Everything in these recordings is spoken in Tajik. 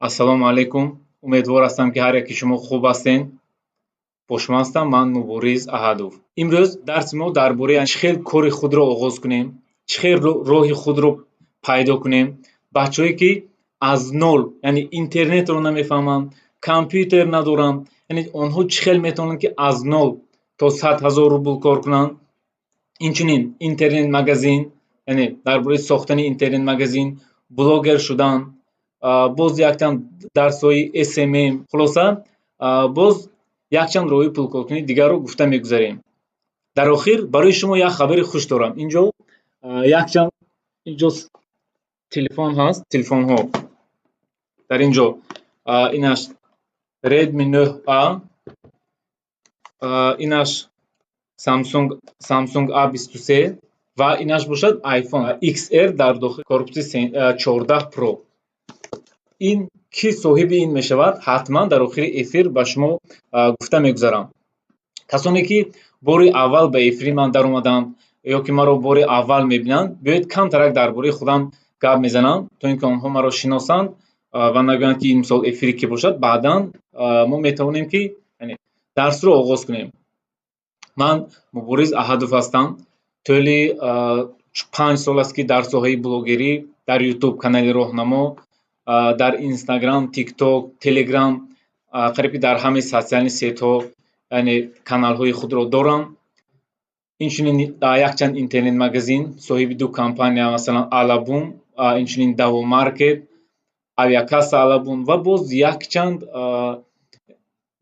Ассалому алайкум. Умедвор ҳастам, ки ҳар яки шумо хуб ҳастен. Бо шумо ҳастам ман, Мубориз Аҳадов. Имрӯз дарси мо дар бораи чӣ хел кори худро оғоз кунем, чӣ хел роҳи худро пайдо кунем. Бачаҳое, ки аз нол, яъне интернетро намефаҳманд, компютер надоранд, яъне онҳо чӣ хел метавонанд, ки аз нол то 100 000 рубл кор кунанд. Инчунин интернет магазин, яъне дар бораи сохтани интернет магазин, блогер шудан, боз якчанд дарсҳои SMM, хулоса, боз якчанд роҳи пулкоркунии дигарро гуфта мегузарем. Дар охир барои шумо як хабари хуш дорам. Инҷо якчанд, инҷо телефон ҳаст, телефонҳо дар инҷо. Инаш Redmi 9A, инаш Samsung A23 ва инаш бошад iPhone XR дар дохили корпуси 14 Pro. Ин кӣ соҳиби ин мешавад, ҳатман дар охири эфир ба шумо гуфта мегузарам. Касоне, ки бори аввал ба эфири ман даромаданд ё ки маро бори аввал мебинанд, биёед, камтарак дар бораи худам гап мезанам, то ин ки онҳо маро шиносанд ва нагӯянд, ки ин мисол эфири кӣ бошад. Баъдан мо метавонем, ки дарсро оғоз кунем. Ман Мубориз Аҳадов ҳастам. Тӯли 5 сол аст, ки дар соҳаи блогерӣ, дар Ютуб канали «Роҳнамо», дар Инстаграм, Тикток, Телеграм, қариб ки дар ҳамаи социальный сеть ҳо, яъне каналҳои худро дорам. Инчунин якчанд интернет магазин, соҳиби ду компания, масалан, Алабум, инчунин Давомаркет, Авиакасса Алабум ва боз якчанд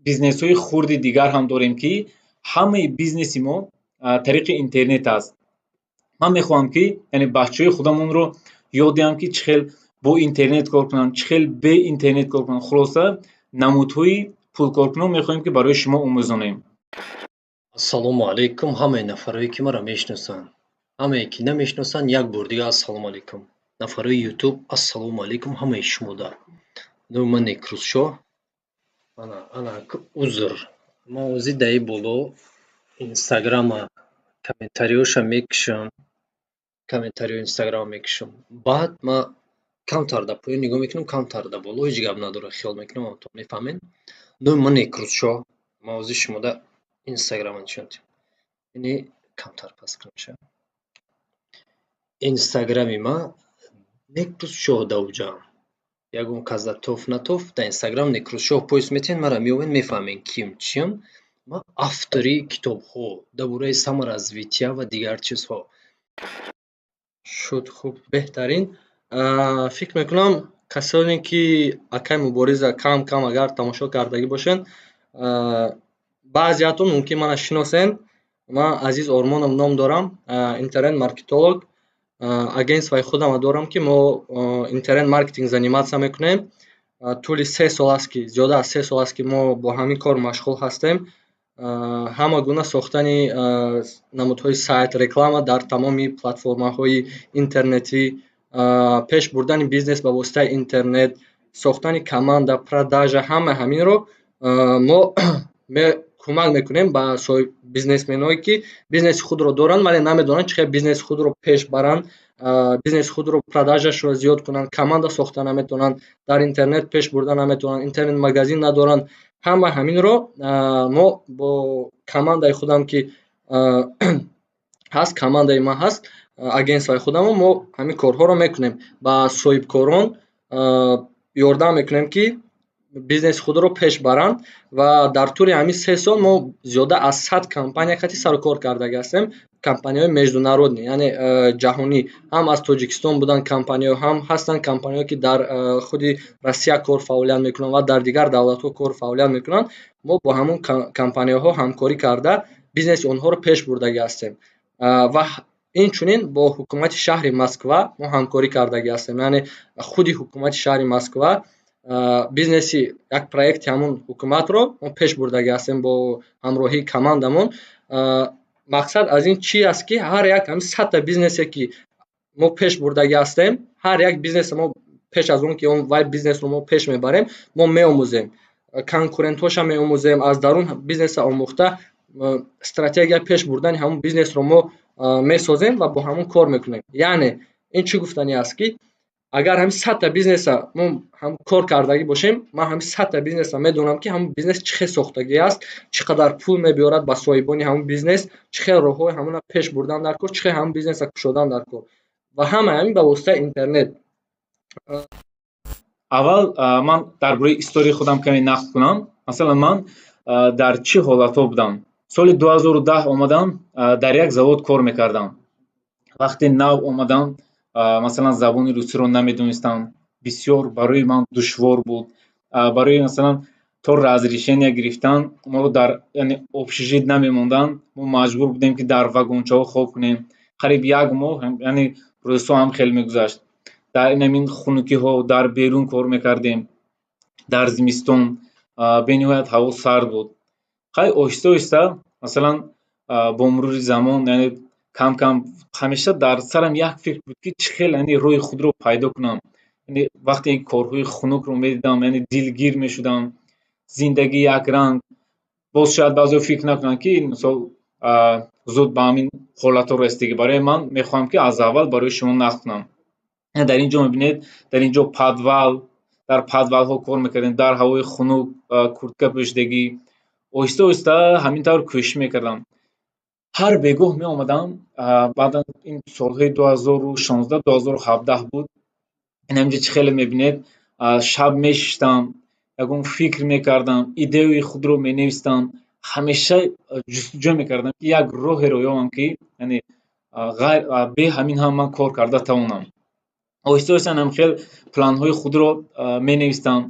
бизнесҳои хурди дигар ҳам дорем, ки ҳамаи бизнеси мо тариқи интернет аст. Ман мехоҳам, ки яъне бачаҳои худамонро ёд диҳам, ки чӣ хел бо интернет кор кунанд, чӣ хел бе интернет кор кунанд. Хулоса, намудҳои пулкоркунон мехоҳем, ки барои шумо омӯзонем. Ассалому алайкум ҳамаи нафарое, ки маро мешиносанд. Ҳамае, ки намешиносанд, як бор дига ассалому алайкум. Нафарои Ютуб, ассалому алайкум ҳамаи шумода. Номи ман Некрӯзшоҳ. Ана, ана, узр. Ман ози даи боло Инстаграма комментариёша мекушам. Комментариёи Инстаграма мекушам. Баъд ман камтар дар поён нигоҳ мекунам, камтар дар боло, ҳеҷ гап надорад, хиёл мекунам ҳаматон мефаҳмед. Номи ман Некрӯзшоҳ. Ман ози шумода Инстаграма нишон медиҳам. Ини камтар паст кунамша. Инстаграми ман Некрӯзшоҳ Давҷам. Ягон кас дар тоф натоф, дар Инстаграм Некрӯзшоҳ поиск метиҳед, маро меёбед, мефаҳмед, ким чиям. Ман автори китобҳо дар бораи саморазвития ва дигар чизҳо. Шуд, хуб, беҳтарин. Фикр мекунам, касоне, ки акай Мубориза кам кам агар тамошо кардагӣ бошед, баъзеатон мумкин мана шиносен. Ман Азиз Ормонов ном дорам, интернет маркетолог. Агентствои худама дорам, ки мо интернет маркетинг заниматься мекунем. Тӯли 3 сол аст, ки зиёда аз 3 сол аст, ки мо бо ҳамин кор машғул ҳастем. Ҳама гуна сохтани намудҳои сайт, реклама дар тамоми платформаҳои интернетӣ, пеш бурдани бизнес ба воситаи интернет, сохтани команда, продажа, ҳама ҳаминро мо кӯмак мекунем ба бизнесменое, ки бизнеси худро доранд, вале намедонанд, чӣ хел бизнеси худро пеш баранд, бизнеси худро продажашро зиёд кунанд, команда сохта наметавонанд, дар интернет пеш бурда наметавонанд, интернет магазин надоранд. Ҳама ҳаминро мо бо командаи худам, ки ҳаст, командаи ман ҳаст, агентствои худамо, мо ҳамин корҳоро мекунем. Ба соҳибкорон ёрдам мекунем, ки бизнеси худро пеш баранд, ва дар тӯли ҳамин 3 сол мо зиёда аз 100 компания қати сарукор кардагӣ ҳастем. Компанияҳои международный, яъне ҷаҳонӣ, ҳам аз Тоҷикистон буданд компанияҳо, ҳам ҳастанд компанияҳое, ки дар худи Россия кор фаъолият мекунанд ва дар дигар давлатҳо кор фаъолият мекунанд. Мо бо ҳамон компанияҳо ҳамкорӣ карда, бизнеси онҳоро пеш бурдагӣ ҳастем ва инчунин бо ҳукумати шаҳри Москва мо ҳамкорӣ кардагӣ ҳастем. Яъне худи ҳукумати шаҳри Москва, бизнеси як проекти ҳамон ҳукуматро мо пеш бурдагӣ ҳастем бо ҳамроҳии командамон. Мақсад аз ин чи аст, ки ҳар як ҳамин 100-та бизнесе, ки мо пеш бурдагӣ ҳастем, ҳар як бизнесе мо пеш аз он ки он вай бизнесро мо пеш мебарем, мо меомӯзем, конкурентҳоша меомӯзем, аз дарун бизнеса омӯхта, стратегияи пеш бурдани ҳамон бизнесро мо месозем ва бо ҳамон кор мекунем. Яъне ин чӣ гуфтанӣ аст, ки Агар ҳамин 100-та бизнеса мо ҳам кор кардагӣ бошем, ман ҳамин 100-та бизнеса медонам, ки ҳамон бизнес чӣ хел сохтагӣ аст, чӣ қадар пул мебиёрад ба соҳибони ҳамон бизнес, чӣ хел роҳҳои ҳамона пеш бурдан дар кор, чӣ хел ҳамон бизнеса кушодан дар кор. Ва ҳамаи ҳамин ба воситаи интернет. Аввал ман дар бораи историяи худам каме нақл кунам. Масалан, ман дар чӣ ҳолатҳо будам. Соли 2010 омадам, дар як завод кор мекардам. Вақте нав омадам, масалан, забони русиро намедонистам, бисёр барои ман душвор буд. Барои, масалан, то разрешение гирифтан моро дар, яъне, общежит намемонданд, мо маҷбур будем, ки дар вагончаҳо хоб кунем. Қариб як моҳ, яъне, рӯзҳо ҳам хеле мегузашт. Дар инамин хунукиҳо дар берун кор мекардем. Дар зимистон бениҳоят ҳаво сард буд. Хай, оҳиста оҳиста, масалан, бо мурури замон, яъне, кам кам ҳамеша дар сарам як фикр буд, ки чӣ хел, яъне, роҳи худро пайдо кунам. Яъне, вақте ин корҳои хунукро медидам, яъне, дилгир мешудам. Зиндагӣ якранг. Боз шояд баъзеҳо фикр накунанд, ки мисол зуд ба ҳамин ҳолатҳо расидагӣ. Барои ман мехоҳам, ки аз аввал барои шумо нақл кунам. Дар ин ҷо мебинед, дар ин ҷо подвал, дар подвалҳо кор мекардем, дар ҳавои хунук, куртка пӯшидагӣ. Оҳиста оҳиста ҳамин тавр кӯшиш мекардам. Ҳар бегоҳ меомадам, баъдан ин солҳои 2016, 2017 буд. Инаминҷо чӣ хеле мебинед, шаб мешиштам, ягон фикр мекардам, идеяи худро менавистам. Ҳамеша ҷустуҷӯ мекардам, ки як роҳеро ёбам, ки, яъне, бе ҳамин ҳам ман кор карда тавонам. Оҳиста оҳиста ҳам хел планҳои худро менавистам.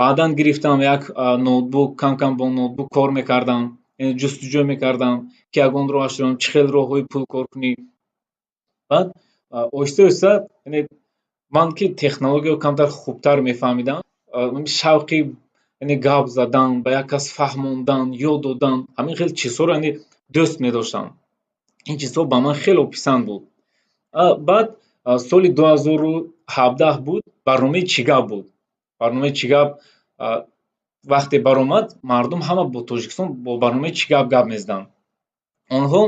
Баъдан гирифтам як ноутбук, кам кам бо ноутбук кор мекардам, яъне, ҷустуҷӯ мекардам, ки ягон роҳашро, чӣ хел роҳҳои пул кор кунӣ. Баъд оҳиста оҳиста, яъне, ман ки технологияро камтар хубтар мефаҳмидам, шавқи, яъне, гап задан, ба як кас фаҳмондан, ёд додан, ҳамин хел чизҳоро, яъне, дӯст медоштам. Ин чизҳо ба ман хело писанд буд. Баъд соли 2017 буд, барномаи «Чӣ гап» буд. Барномаи «Чӣ гап» вақте баромад, мардум ҳама бо Тоҷикистон бо барномаи «Чӣ гап» гап мезаданд. Онҳо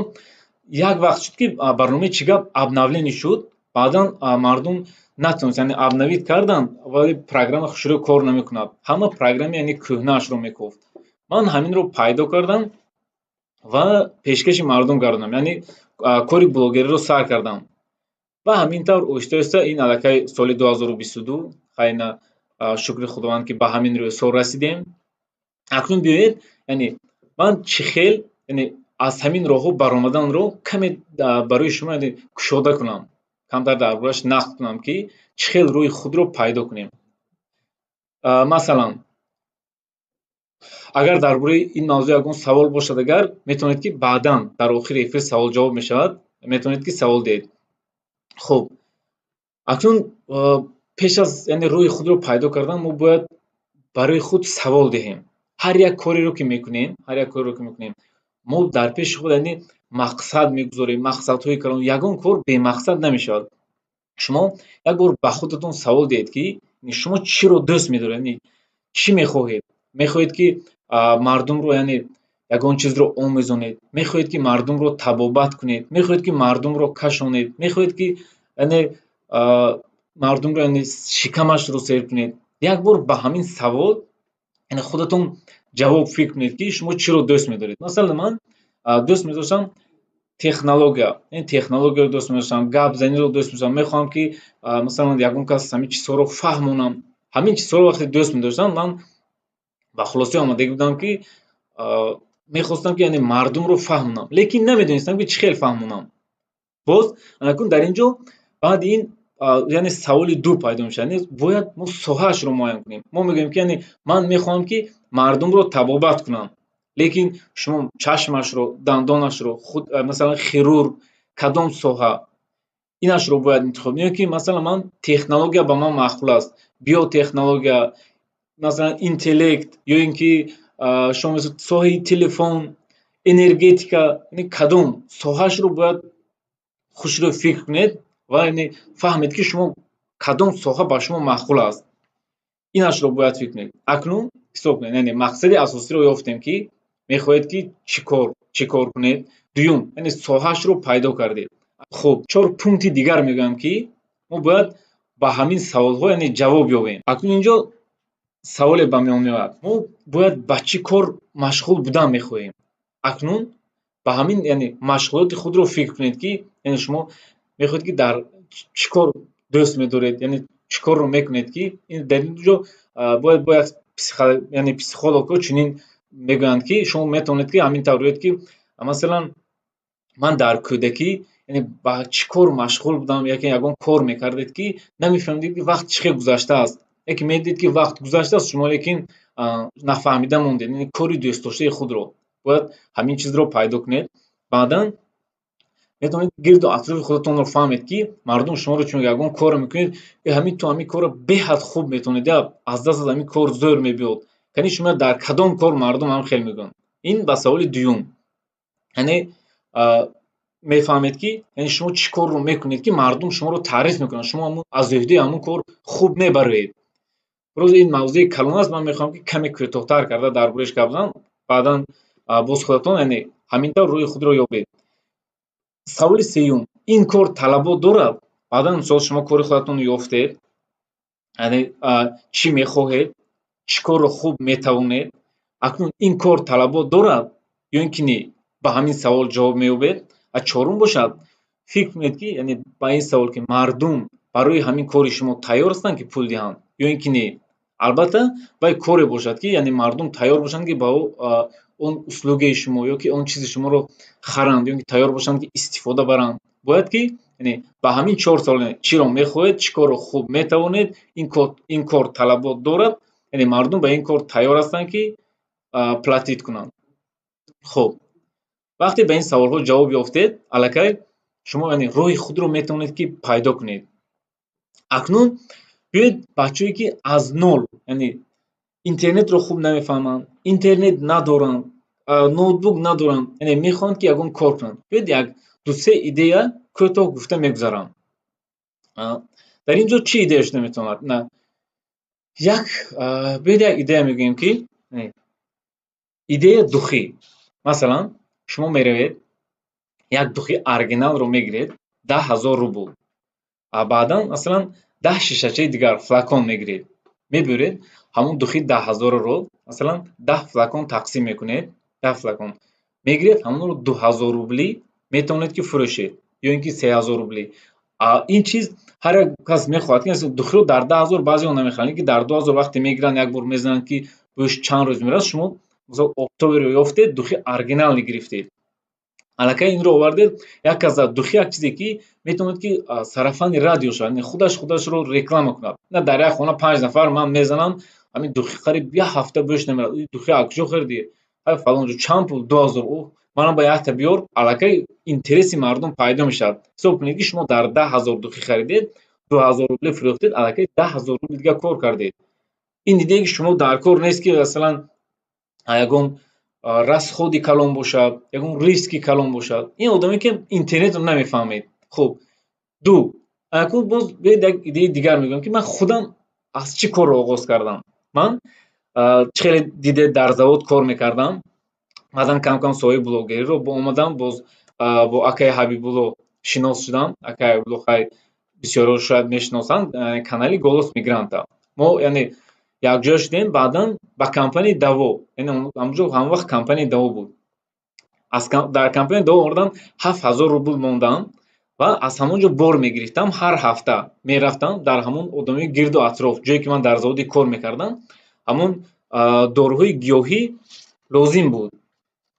як вақт шуд, ки барномаи «Чӣ гап» обновление шуд, баъдан мардум натавонист, яъне, обновить карданд, вале программа хушрӯ кор намекунад. Ҳама программа, яъне, кӯҳнаашро мекофт. Ман ҳаминро пайдо кардам ва пешкаши мардум гардондам, яъне, кори блогериро сар кардам. Ва ҳамин тавр оҳиста оҳиста ин аллакай соли 2022, хайна, шукри Худованд, ки ба ҳамин рӯзҳо расидем. Акнун биёед, яъне, ман чӣ хел, яъне, аз ҳамин роҳҳо баромаданро каме барои шумо, яъне, кушода кунам, камтар дар борааш нақл кунам, ки чӣ хел роҳи худро пайдо кунем. Масалан, агар дар бораи ин мавзӯъ ягон савол бошад, агар метавонед, ки баъдан дар охири эфир савол-ҷавоб мешавад, метавонед, ки савол диҳед. Хуб, акнун пеш аз, яъне, роҳи худро пайдо кардан мо бояд барои худ савол диҳем. Ҳар як кореро ки мекунем, ҳар як кореро ки мекунем, мо дар пеши худ, яъне, мақсад мегузорем, мақсадҳои калон. Ягон кор бемақсад намешавад. Шумо як бор ба худатон савол диҳед, ки шумо чиро дӯст медоред, яъне, чӣ мехоҳед. Мехоҳед, ки мардумро, яъне, ягон чизро омӯзонед, мехоҳед, ки мардумро табобат кунед, мехоҳед, ки мардумро кашонед, мехоҳед, ки, яъне, мардумро, яъне, шикамашро сер кунед. Як бор ба ҳамин савол, яъне, худатон ҷавоб фикр кунед, ки шумо чиро дӯст медоред. Масалан, ман дӯст медоштам технология, яъне, технологияро дӯст медоштам, гапзаниро дӯст медоштам, мехоҳам, ки, масалан, ягон кас ҳамин чизҳоро фаҳмонам. Ҳамин чизҳоро вақте дӯст медоштам, ман ба хулоса омадагӣ будам, ки мехостам, ки, яъне, мардумро фаҳмонам, лекин намедонистам, ки чӣ хел фаҳмонам. Боз анакун дар ин ҷо баъди ин, яъне, саволи ду пайдо мешавад, яъне, бояд мо соҳаашро муайян кунем. Мо мегӯем, ки, яъне, ман мехоҳам, ки мардумро табобат кунам, лекин шумо чашмашро, дандонашро, худ, масалан, хирург, кадом соҳа, инашро бояд интихоб. Ё ки, масалан, ман технология ба ман маъқул аст, биотехнология, масалан, интеллект, ё ин ки шумо соҳаи телефон, энергетика, кадом соҳаашро бояд хушрӯ фикр кунед ва, яъне, фаҳмед, ки шумо кадом соҳа ба шумо маъқул аст, инашро бояд фикр кунед. Акнун ҳисоб кунед, яъне, мақсади асосиро ёфтем, ки мехоҳед, ки чӣ кор кунед. Дуюм, яъне, соҳаашро пайдо кардед. Хуб, чор пункти дигар мегӯям, ки мо бояд Ба ҳамин саволҳо, яъне, ҷавоб ёбем. Акнун инҷо саволе ба миён меояд: мо бояд ба чӣ кор машғул будан мехоҳем? Акнун ба ҳамин, яъне, машғулоти худро фикр кунед, ки, яъне, шумо мехоҳед, ки дар чӣ кор дӯст медоред, яъне чӣ корро мекунед, ки дар ин ҷо бояд бо як, яъне, психологҳо чунин мегӯянд, ки шумо метавонед, ки ҳамин тавр гӯед, ки масалан, ман дар кӯдакӣ, яъне, ба чӣ кор машғул будам, яке ягон кор мекардед, ки намефаҳмидед, ки вақт чӣ хел гузаштааст, яке медидед, ки вақт гузаштааст, шумо лекин нафаҳмида мондед. Яъне кори дӯстдоштаи худро бояд ҳамин чизро пайдо кунед. Баъдан метавонед гирду атрофи худатонро фаҳмед, ки мардум шуморо чун ягон корро мекунед: «Ҳамин ту ҳамин корро беҳад хуб метавонед, аз дастат ҳамин кор зӯр мебиёд». Яъне шумо дар кадом кор мардум ҳам хел мегӯянд? Ин ба саволи дуюм, яъне мефаҳмед, ки, яъне, шумо чӣ корро мекунед, ки мардум шуморо таъриф мекунанд, шумо аз ӯҳдаи ҳамон кор хуб мебароед. Рӯз ин мавзӯи калон аст, ман мехоҳам, ки каме кӯтоҳтар карда дар борааш гап занам. Баъдан боз худатон, яъне, ҳамин тавр рӯи худро ёбед. Саволи сеюм: ин кор талабот дорад? Баъдан, мисол, шумо кори худатонро ёфтед, яъне чӣ мехоҳед, чӣ корро хуб метавонед, акнун ин кор талабот дорад ё ин ки не? Ба ҳамин савол ҷавоб меёбед. Ва чорум бошад, фикр кунед, ки, яъне, ба ин савол, ки мардум барои ҳамин кори шумо тайёр ҳастанд, ки пул диҳанд, ё ин ки не. Албатта, вай коре бошад, ки, яъне, мардум тайёр бошанд, ки ба он услугаи шумо ё ки он чизи шуморо харанд, ё ин ки тайёр бошанд, ки истифода баранд. Бояд ки, яъне, ба ҳамин чор савол: чиро мехоҳед, чӣ корро хуб метавонед, ин кор талабот дорад, яъне мардум ба ин кор тайёр ҳастанд, ки платить кунанд. Хуб, вақте ба ин саволҳо ҷавоб ёфтед, аллакай шумо, яъне, роҳи худро метавонед, ки пайдо кунед. Акнун биёед бачаҳое, ки аз нол, яъне интернетро хуб намефаҳманд, интернет надоранд, ноутбук надоранд, яъне мехоҳанд, ки ягон кор кунанд. Биёед як ду-се идея кӯтоҳ гуфта мегузарам. Дар ин ҷо чӣ идея шуда метавонад? На як, биёед як идея мегӯем, ки идея духи. Масалан, шумо меравед, як духи оригиналро мегиред 10 000 рубл, баъдан, масалан, 10 шишачаи дигар флакон мегиред, мебиёред, ҳамон духи 10 0-ро, масалан, 10 флакон тақсим мекунед, 10 флакон мегиред, ҳамонро 2000 рублӣ метавонед, ки фурӯшед, ё ин ки 3000 рублӣ. Ин чиз ҳар як кас мехоҳад, ки духиро дар 10 000 баъзеҳо намехаранд, ки дар 2000 вақте мегиранд, як бор мезананд, ки бӯш чанд рӯз меравад. Шумо, мисол, оптовыйро ёфтед, духи оригиналӣ гирифтед, аллакай инро овардед. Як кас духи як чизе, ки метавонад, ки сарафанный радио шавад, яъне худаш худашро реклама кунад. На дар як хона панҷ нафар ман мезанам, ҳамин духи қариб як ҳафта бӯш намерад. Духи аз куҷо харидӣ? Фалон ҷо. Чанд пул? 2000. О, манам ба якта биёр. Аллакай интереси мардум пайдо мешавад. Ҳисоб кунед, ки шумо дар 10 000 духи харидед, 2000 рубли фурӯхтед, аллакай 10 000 рубли дигар кор кардед. Ин идея, ки шумо дар кор нест, ки масалан, ягон расходи калон бошад, ягон риски калон бошад. Ин одаме, ки интернетро намефаҳмед. Хуб, ду, акнун боз биёед як идеяи дигар мегӯям, ки ман худам аз чӣ корро оғоз кардам. Ман, чӣ хеле дидед, дар завод кор мекардам, баъдан кам кам соҳаи блогериро омадам, боз бо акаи Ҳабибулло шинос шудам. Акаи Ҳабибулло, хай, бисёриҳо шояд мешиносанд, канали «Голос мигранта». Мо, яъне, якҷоя шудем, баъдан ба компанияи Даво, яъне ҳамонҷо ҳамон вақт компанияи Даво буд. Дар компанияи Даво омадам, 7000 рубл мондам ва аз ҳамон ҷо бор мегирифтам, ҳар ҳафта мерафтам дар ҳамон одамои гирду атроф, ҷое ки ман дар заводе кор мекардам, ҳамон доруҳои гиёҳӣ лозим буд.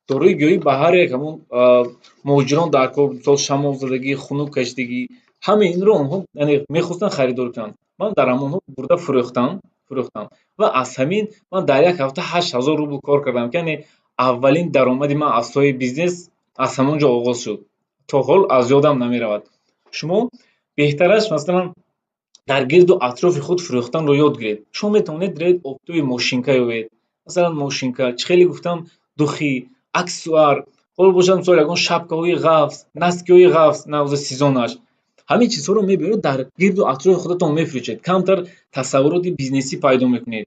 Доруи гиёҳӣ ба ҳар як ҳамон муҳоҷирон дар кор, мисол, шамолзадагӣ, хунук кашидагӣ, ҳамаи инро онҳо, яъне, мехостанд харидорӣ кунанд. Ман дар ҳамонҳо бурда фурӯхтам ва аз ҳамин ман дар як ҳафта 8000 рубл кор кардам, ки, яъне, аввалин даромади ман аз соҳаи бизнес аз ҳамон ҷо оғоз шуд, то ҳол аз ёдам намеравад. Шумо беҳтараш, масалан, дар гирду атрофи худ фурӯхтанро ёд гиред. Шумо метавонед равед, оптовый мошинка ёбед, масалан, мошинка, чӣ хеле гуфтам, духи, аксессуар, ҳоло бошад, мисол, ягон шапкаҳои ғафз, носкиҳои ғафз, навза сезонаш, ҳамин чизҳоро мебиёред, дар гирду атрофи худатон мефурӯшед, камтар тасаввуроти бизнесӣ пайдо мекунед.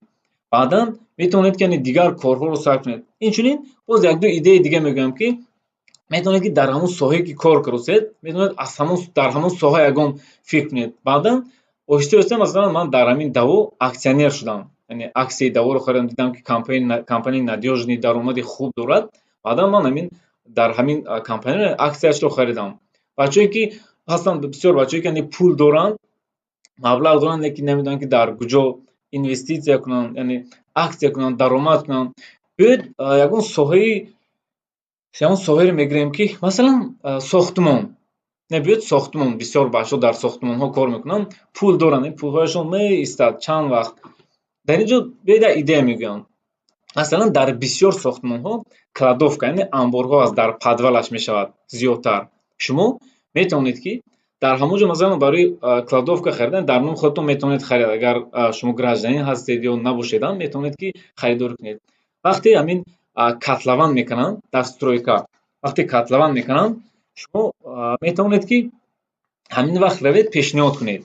Баъдан метавонед, ки, яъне, дигар корҳоро сар кунед. Инчунин боз як-ду идеяи дига мегӯям, ки метавонед, ки дар ҳамон соҳае, ки кор каросед, метавонед аз ҳамон, дар ҳамон соҳа ягон фикр кунед. Баъдан Оҳиста оҳиста, масалан, ман дар ҳамин Даво акционер шудам, яъне аксияи Даворо харидам, дидам, ки компания надёжный, даромади хуб дорад. Баъдан ман ҳамин дар ҳамин компания аксияшро харидам. Бачаҳое, ки ҳастанд, бисёр бачаҳое, ки яъне пул доранд, маблағ доранд, лекин намедонанд, ки дар куҷо инвеститсия кунанд, яъне аксия кунанд, даромад кунанд. Биёед, ягон соҳаеро мегирем, ки масалан сохтмон. Не, биёед сохтмон. Бисёр бачаҳо дар сохтмонҳо кор мекунанд, пул доранд, ин пулҳояшон меистад чанд вақт. Дар ин ҷо биёед, як идея мегӯям. Масалан, дар бисёр сохтмонҳо кладовка, яъне амборҳо аст, дар подвалаш мешавад зиёдтар. Шумо метавонед, ки дар ҳамон ҷо, масалан, барои кладовка харидан дар номи худатон метавонед харид. Агар шумо гражданин ҳастед ё набошедам, метавонед, ки харидорӣ кунед. Вақте ҳамин котлован мекунанд дар стройка, вақте котлован мекунанд, шумо метавонед, ки ҳамин вақт равед, пешниҳод кунед.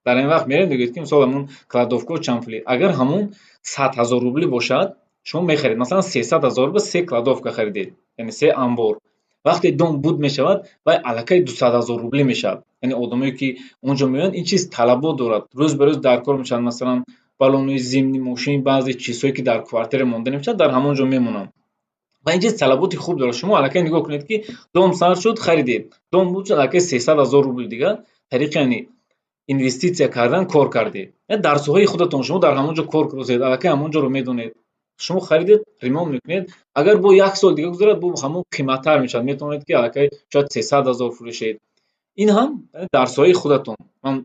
Дар ин вақт меравед, мегӯед, ки мисол, ҳамун кладовкао чанд пулӣ? Агар ҳамун 100 000 рубли бошад, шумо мехаред. Масалан, 300 000 ба се кладовка харидед, яъне се амбор. Вақте дом буд мешавад, вай аллакай 200 000 рубли мешавад. Яъне одамое, ки он ҷо меоянд, ин чиз талабот дорад, рӯз ба рӯз дар кор мешавад. Масалан, баллони зимний, мошин, баъзе чизҳое, ки дар квартира монда намешавад, дар ҳамон ҷо мемонанд ва ин чиз талаботи хуб дорад. Шумо аллакай нигоҳ кунед, ки дом сар шуд, харидед, дом буд шуд, аллакай 300 000 рубли дига тариқи, яъне инвеститсия кардан кор кардед. Дар соҳаи худатон шумо дар ҳамон ҷо кор кардед, аллакай ҳамон ҷоро медонед. Шумо харидед, ремонт мекунед. Агар бо як сол дига гузарад, бо ҳамон қиматтар мешавад, метавонед, ки аллакай шояд 300 000 фурӯшед. Ин ҳам дар соҳаи худатон. Ман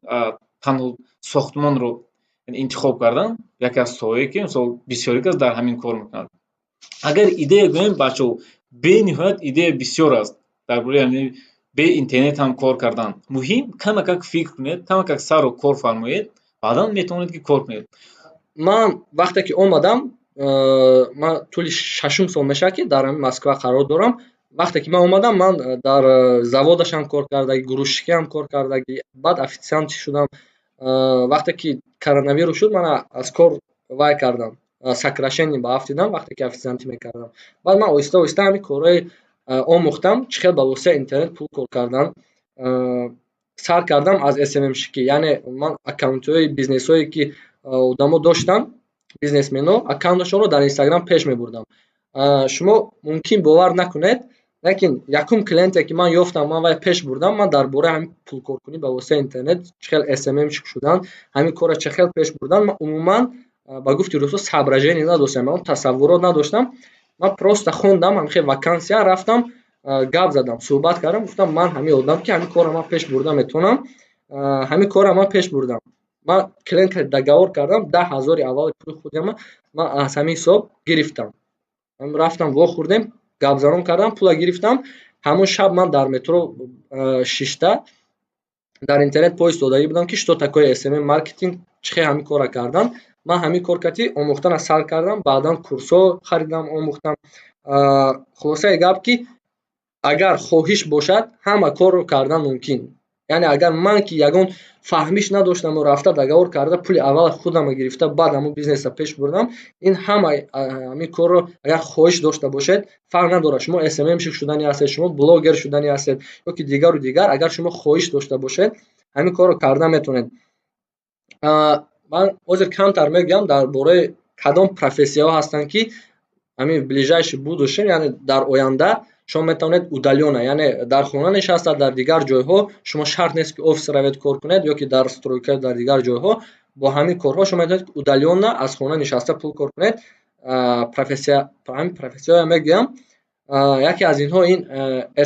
танҳо сохтмонро интихоб кардам, яке аз соҳае, ки мисол бисёре кас дар ҳамин кор мекунад. Агар идея гӯем, бачаҳо, бениҳоят идея бисёр аст дар бораи ҳамин бе интернет ҳам кор кардан. Муҳим, камакак фикр кунед, камакак сарро кор фармоед, баъдан метавонед, ки кор кунед. Ман вақте ки омадам, ман тӯли шашум сол мешавад, ки дар ҳамин Москва қарор дорам. Вақте ки ман омадам, ман дар заводашам кор кардагӣ, грузчикиам кор кардагӣ, баъд официант шудам. Вақте ки коронавирус шуд, ман аз кор вай кардам, сокращение ба афтидам. Вақте ки официантӣ мекардам, баъд ман оҳиста оҳиста ҳамин корҳои омӯхтам, чӣ хел ба воситаи интернет пул кор кардан. Сар кардам аз СММщикӣ, яъне ман аккаунтҳои бизнесҳое, ки одамо доштанд, бизнесменҳо, аккаунташонро дар Инстаграм пеш мебурдам. Шумо мумкин бовар накунед, лекин якум клиенте, ки ман ёфтам, ман вай пеш бурдам. Ман дар бораи ҳамин пулкоркунӣ ба воситаи интернет, чӣ хел СММщик шудан, ҳамин корро чӣ хел пеш бурдан, ман умуман, ба гуфти рӯзҳо, соображение надоштам, он тасаввурот надоштам. Ман просто хондам ҳамин хел вакансия, рафтам, гап задам, суҳбат кардам, гуфтам: ман ҳамин одам, ки ҳамин корро ман пеш бурда метавонам. Ҳамин корро ман пеш бурдам, ман клиент договор кардам, 10 000-и аввали пули худама ман аз ҳамин ҳисоб гирифтам. Рафтам, вохӯрдем, гапзанон кардам, пула гирифтам. Ҳамон шаб ман дар метро шишта дар интернет поиск додагӣ будам, ки что такое СММ маркетинг, чӣ хел ҳамин корро кардан. Ман ҳамин кор кати омӯхтана сар кардам, баъдан курсҳо харидам, омӯхтам. Хулосаи гап, ки агар хоҳиш бошад, ҳама корро кардан мумкин. Яъне агар ман, ки ягон фаҳмиш надоштаму рафта договор карда, пули аввал худамро гирифта, баъд ҳамон бизнесро пеш бурдам, ин ҳама ҳамин корро агар хоҳиш дошта бошед, фарқ надорад, шумо СММщик шудани ҳастед, шумо блогер шудани ҳастед ё ки дигару дигар, агар шумо хоҳиш дошта бошед, ҳамин корро карда метавонед. Ман ҳозир камтар мегӯям дар бораи кадом профессияҳо ҳастанд, ки ҳамин ближайший будущем, яъне дар оянда, шумо метавонед удалённо, яъне дар хона нишаста, дар дигар ҷойҳо, шумо шарт нест, ки офис равед кор кунед ё ки дар стройка, дар дигар ҷойҳо бо ҳамин корҳо шумо метавонед удалённо аз хона нишаста пул кор кунед. Профессия, ҳамин профессияҳоя мегӯям. Яке аз инҳо ин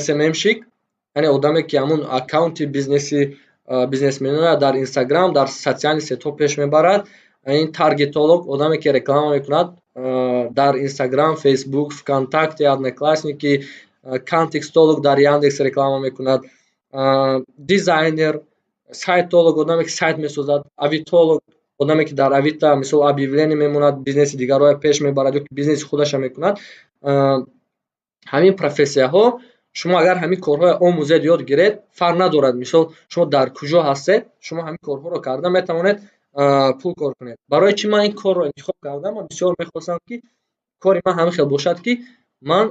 СММщик, яъне одаме, ки ҳамун аккаунти бизнеси бизнесменоя дар Инстаграм, дар социальный сетьҳо пеш мебарад. Ин таргетолог, одаме, ки реклама мекунад дар Инстаграм, Фейсбук, ВКонтакте, Одноклассники, контекстолог, дар Яндекс реклама мекунад, дизайнер, сайтолог, одаме, ки сайт месозад, авитолог, одаме, ки дар Авито, мисол, объявление мемонад, бизнеси дигарро пеш мебарад ё ки бизнеси худаша мекунад. Ҳамин профессияҳо, шумо агар ҳамин корҳоро омӯзед, ёд гиред, фарқ надорад, мисол, шумо дар куҷо ҳастед, шумо ҳамин корҳоро карда метавонед пул кор кунед. Барои чӣ ман ин корро интихоб кардам? Ман бисёр мехостам, ки кори ман ҳамин хел бошад, ки ман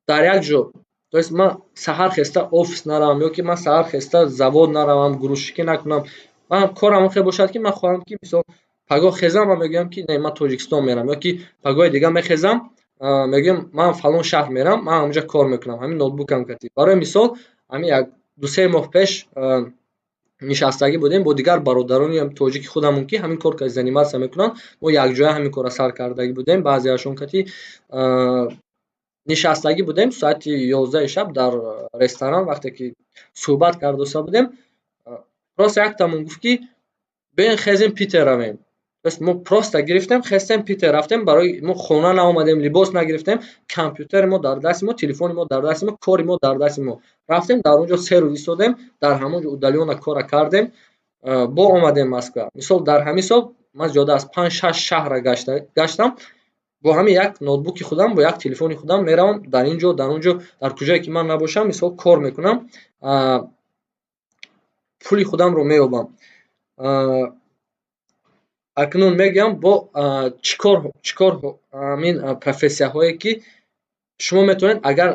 дар як ҷо, то есть ман саҳар хеста офис наравам ё ки ман саҳар хеста завод наравам, грузчикӣ накунам. Ман корам он хел бошад, ки ман хоҳам, ки мисол пагоҳ хезам ва мегӯям, ки не, ман Тоҷикистон мерам, ё ки пагоҳи дига мехезам, мегӯям, ман фалон шаҳр мерам, ман ҳамонҷа кор мекунам ҳамин ноутбукам кати. Барои мисол, ҳамин як 2-3 моҳ пеш нишастагӣ будем бо дигар бародарони тоҷики худамон, ки ҳамин кор заниматься мекунанд. Мо якҷоя ҳамин корро сар кардагӣ будем. Баъзеашон кати нишастагӣ будем соати 11-и шаб дар ресторан. Вақте ки суҳбат кардоста будем, просто яктамон гуфт, ки биёен, хезем, Питер равем. Мо просто гирифтем, хестем, Питер рафтем. Барои мо хона наомадем, либос нагирифтем, компютери мо дар дасти мо, телефони мо дар дасти мо, кори мо дар дасти мо. Рафтем, дар он ҷо 3 рӯз истодем, дар ҳамон ҷо удалённо кора кардем, бо омадем Москва. Мисол, дар ҳамин сол ман зиёда аз панҷ шаш шаҳрра гаштам бо ҳамин як ноутбуки худам, бо як телефони худам. Меравам дар ин ҷо, дар он ҷо, дар куҷое ки ман набошам, мисол, кор мекунам, пули худамро меёбам. Акнун мегӯям, бо чӣ кор, ҳамин профессияҳое, ки шумо метавонед, агар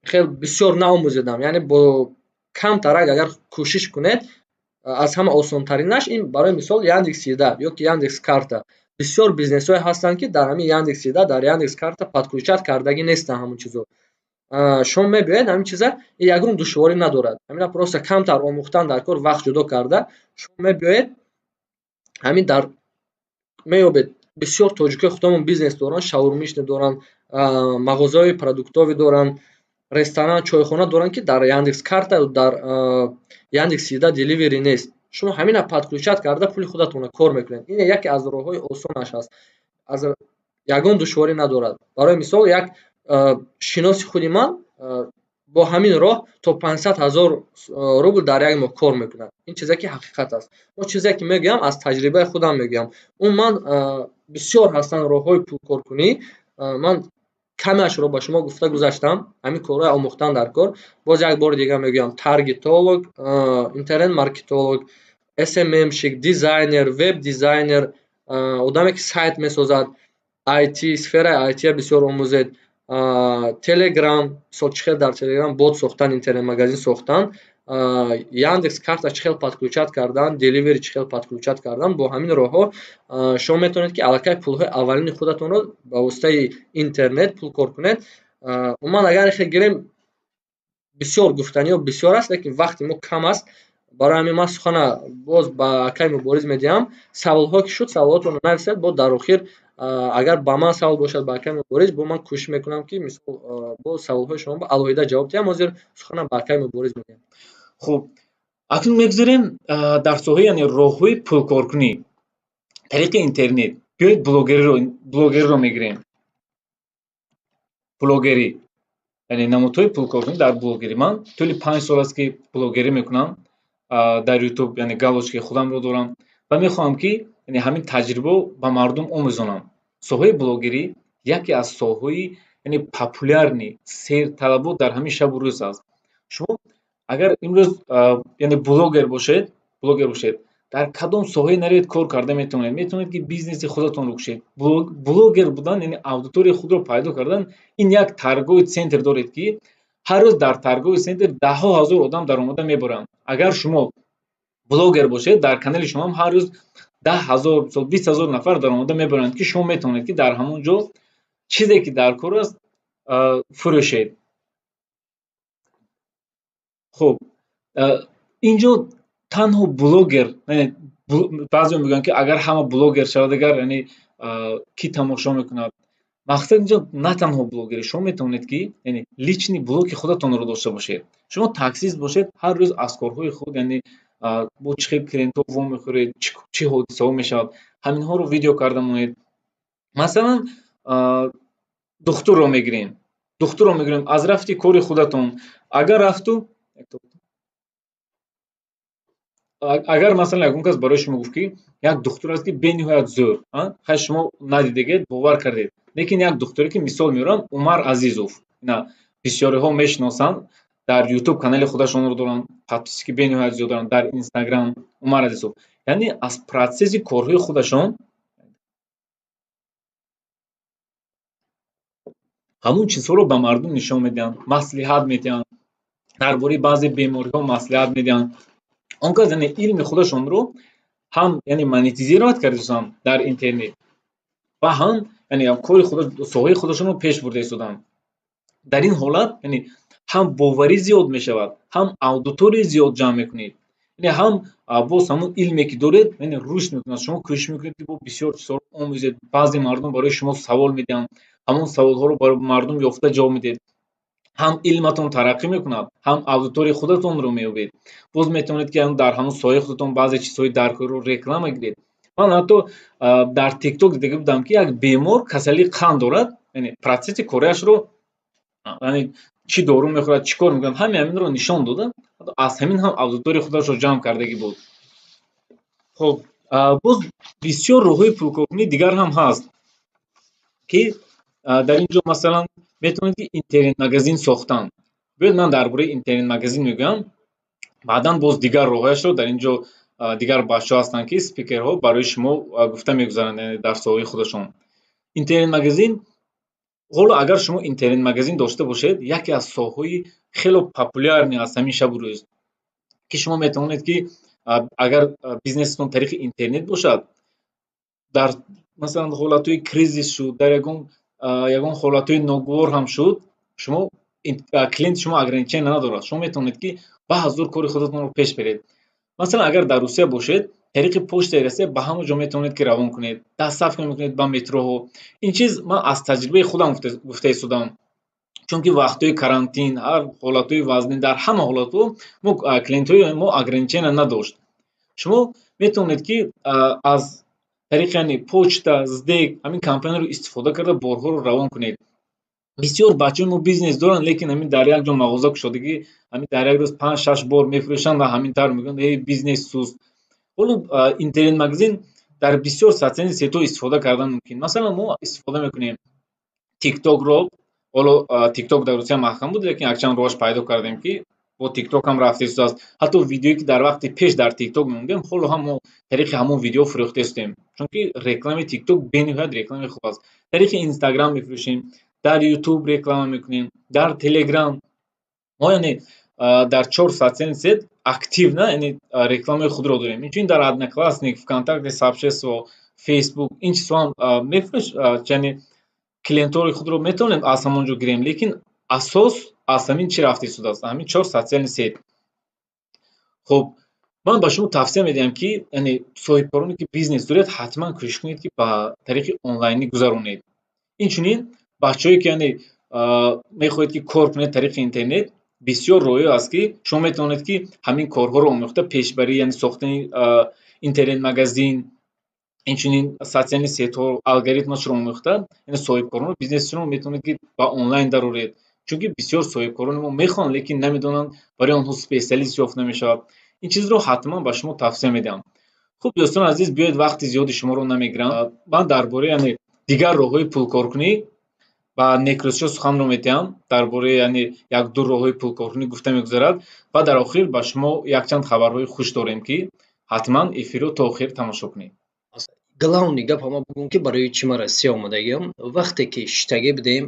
хел бисёр наомӯзедам, яъне бо камтарак агар кӯшиш кунед. Аз ҳама осонтаринаш ин, барои мисол, Яндекс Еда ё ки Яндекс Карта. Бисёр бизнесҳое ҳастанд, ки дар ҳамин Яндекс Еда, дар Яндекс Карта подключать кардагӣ нестанд. Ҳамон чизо шумо мебиёед, ҳамин чиза ягон душворӣ надорад. Ҳамина просто камтар омӯхтан дар кор, вақт ҷудо карда шумо мебиёед, ҳамин дар меёбед. Бисёр тоҷикои худамон бизнес доранд, шаурмичный доранд, мағозаҳои продуктовый доранд, ресторан, чойхона доранд, ки дар Яндекс Карта, дар Яндекс Еда деливери нест. Шумо ҳамина подключать карда, пули худатонро кор мекунед. Ин яке аз роҳҳои осонаш аст, аз ягон душворӣ надорад. Барои мисол, як шиноси худи ман бо ҳамин роҳ то 500 000 рубл дар як моҳ кор мекунад. Ин чизе ки ҳақиқат аст. Мо чизе ки мегӯям, аз таҷрибаи худам мегӯям. Умуман, бисёр ҳастанд роҳҳои пулкоркунӣ, ман камеашро ба шумо гуфта гузаштам. Ҳамин корҳои омӯхтан дар кор. Боз як бори дигар мегӯям: таргетолог, интернет-маркетолог, СММщик, дизайнер, веб-дизайнер, одаме ки сайт месозад, IT, сфераи IT бисёр омӯзед, Телеграм, мисол, чӣ хел дар Телеграм бот сохтан, интернет-магазин сохтан, Яндекс Карта чӣ хел подключать кардан, деливери чӣ хел подключать кардан. Бо ҳамин роҳҳо шумо метавонед, ки аллакай пулҳои аввалини худатонро ба воситаи интернет пул кор кунед. Умуман, агар хел гирем, бисёр гуфтаниҳо бисёр аст, лекин вақти мо кам аст. Барои ҳамин ман сухана боз ба акай Мубориз медиҳам. Саволҳо ки шуд, саволотонро нависед. Бо дар охир, агар ба ман савол бошад, ба акай Мубориз, бо ман кӯшиш мекунам, ки мисол, бо саволҳои шумо алоҳида ҷавоб диҳам. Ҳозир сухана ба акай Мубориз медиҳам. Хуб, акнун мегузарем дар соҳаи, яъне роҳҳои пулкоркунӣ тариқи интернет. Биёед, блогериро мегирем. Блогерӣ, яъне намудҳои пулкоркунӣ дар блогерӣ. Ман тӯли 5 сол аст, ки блогерӣ мекунам дар Ютуб, яъне галочкаи худамро дорам ва мехоҳам, ки ҳамин таҷрибаро ба мардум омӯзонам. Соҳаи блогерӣ яке аз соҳаҳои, яъне, популярный, серталабот дар ҳамин шабу рӯз аст. Шумо агар имрӯз, яъне, блогер бошед, дар кадом соҳае наравед, кор карда метавонед. Метавонед, ки бизнеси худатонро кушед. Блогер будан, яъне аудиторияи худро пайдо кардан, ин як торговый центр доред, ки ҳар рӯз дар торговый центр даҳҳо ҳазор одам даромада мебаранд. Агар шумо блогер бошед, дар канали шумоам ҳар рӯз 10 000, мисол, 20 000 нафар даромада мебаранд, ки шумо метавонед, ки дар ҳамон ҷо чизе ки дар кор аст, фурӯшед. Хуб, инҷо танҳо блогер, баъзео мегӯянд, ки агар ҳама блогер шавад, агар, яъне, кӣ тамошо мекунад? Мақсад инҷо на танҳо блогерӣ. Шумо метавонед, ки, яъне, личный блоги худатонро дошта бошед. Шумо таксист бошед, ҳар рӯз аз корҳои худ, яъне бо чӣ хел клиентҳо вомехӯред, чӣ ҳодисаҳо мешавад, ҳаминҳоро видео карда монед. Масалан, духтурро мегирем, аз рафти кори худатон агар рафту, агар, масалан, ягон кас барои шумо гуфт, ки як духтур аст, ки бениҳоят зӯр, хай, шумо надидагед, бовар кардед, лекин як духтуре, ки мисол меорам, Умар Азизов, ина бисёриҳо мешиносанд, дар Ютуб канали худашонро доранд, подписчики бениҳоят зиёд доранд дар Инстаграм. Умар Азизов, яъне, аз процесси корҳои худашон ҳамон чизҳоро ба мардум нишон медиҳанд, маслиҳат медиҳанд, дар бораи баъзе бемориҳо маслиҳат медиҳанд. Он кас, яъне, илми худашонро ҳам, яъне, монетизировать карда дар интернет ва ҳам, яъне, кори соҳаи худашонро пеш бурда истоданд. Дар ин ҳолат, яъне, ҳам боварӣ зиёд мешавад, ҳам аудитория зиёд ҷамъ мекунед, яъне, ҳам боз ҳамон илме, ки доред, яъне, рушд мекунад. Шумо кӯшиш мекунед, ки бо бисёр чизҳоро омӯзед. Баъзе мардум барои шумо савол медиҳанд, ҳамон саволҳоро барои мардум ёфта ҷавоб медиҳед. Ҳам илматон тараққӣ мекунад, ҳам аудиторияи худатонро меёбед. Боз метавонед, ки дар ҳамон соҳаи худатон баъзе чизҳои даркориро реклама гиред. Ман ҳатто дар ТикТок дида будам, ки як бемор касалии қанд дорад, яъне, процесси корияшро, яъне, чӣ дору мехӯрад, чӣ кор мекунад, ҳамаи ҳаминро нишон дода, аз ҳамин ҳам аудиторияи худашро ҷамъ кардагӣ буд. Хуб, боз бисёр роҳҳои пулкоркунии дигар ҳам ҳаст, ки дар ин ҷо, масалан, метавонед, ки интернет-магазин сохтан. Биёед, ман дар бораи интернет-магазин мегӯям, баъдан боз дигар роҳҳояшро дар ин ҷо дигар бачаҳо ҳастанд, ки спикерҳо барои шумо гуфта мегузаранд, яъне, дар соҳаи худашон. Интернет-магазин, ҳоло агар шумо интернет-магазин дошта бошед, яке аз соҳаҳои хело популярный аст ҳамин шабу рӯз, ки шумо метавонед, ки агар бизнесатон тариқи интернет бошад, дар, масалан, ҳолатҳои кризис шуд, дар ягон ҳолатҳои ногувор ҳам шуд, шумо клиенти шумо ограничение надорад. Шумо метавонед, ки ба ҳазур кори худатонро пеш баред. Масалан, агар дар Русия бошед, тариқи Почтаи Россия ба ҳама ҷо метавонед, ки равон кунед, доставка мекунед ба метроҳо. Ин чиз ман аз таҷрибаи худам гуфта истодам, чунки вақтҳои карантин, ҳар ҳолатҳои вазнин, дар ҳама ҳолатҳо мо клиентҳои мо ограничение надошт. Шумо метавонед, ки аз тариқи, яъне, почта, СДЭК, ҳамин компанияро истифода карда, борҳоро равон кунед. Бисёр бачаҳои мо бизнес доранд, лекин ҳамин дар як ҷо мағоза кушодагӣ, ҳамин дар як рӯз панҷ, шаш бор мефурӯшанд ва ҳамин тавр мегӯянд: «Эй, бизнес суст». Ҳоло интернет-магазин дар бисёр социальный сетьҳо истифода кардан мумкин. Масалан, мо истифода мекунем ТикТокро. Ҳоло ТикТок дар Русия маҳкам буд, лекин якчанд роҳаш пайдо кардем, ки бо ТикТок ҳам рафта истодааст. Ҳатто видеое, ки дар вақти пеш дар ТикТок мемондем, ҳоло ҳам мо тариқи ҳамон видео фурӯхта истодем, чунки рекламаи ТикТок бениҳоят рекламаи хуб аст. Тариқи Инстаграм мефурӯшем, дар Ютуб реклама мекунем, дар Телеграм. Мо, яъне, дар чор социальный сеть активно, яъне, рекламаи худро дорем. Инчунин дар Одноклассник, ВКонтакте, сообщество, Фейсбук, ин чизҳо ҳам мефурӯш, яъне, клиентҳои худро метавонем аз ҳамон ҷо гирем, лекин асос аз ҳамин чӣ рафта истодааст? Ҳамин чор социальный сеть. Хуб, ман ба шумо тавсия медиҳам, ки, яъне, соҳибкороне, ки бизнес доред, ҳатман кӯшиш кунед, ки ба тариқи онлайнӣ гузаронед. Инчунин бачаҳое, ки, яъне, мехоҳед, ки кор кунед тариқи интернет, бисёр роҳҳое аст, ки шумо метавонед, ки ҳамин корҳоро омӯхта пешбарӣ, яъне, сохтани интернет-магазин, инчунин социальный сетьҳо, алгоритмашро омӯхта, яъне, соҳибкорону бизнесшонро метавонед, ки ба онлайн дароред, чунки бисёр соҳибкорони мо мехоҳанд, лекин намедонанд, барои онҳо специалист ёфт намешавад. Ин чизро ҳатман ба шумо тавсия медиҳам. Хуб, дӯстони азиз, биёед, вақти зиёди шуморо намегирам. Ман дар бораи, яъне, дигар роҳҳои пулкоркунӣ ба Некрӯзшо суханро медиҳам. Дар бораи, яъне, як-ду роҳҳои пулкоркунӣ гуфта мегузарад ва дар охир ба шумо якчанд хабарҳои хуш дорем, ки ҳатман эфирро то охир тамошо кунед. Главный гап ҳама бугӯм, ки барои чӣ ман Россия омадагиам. Вақте ки шиштагӣ будем,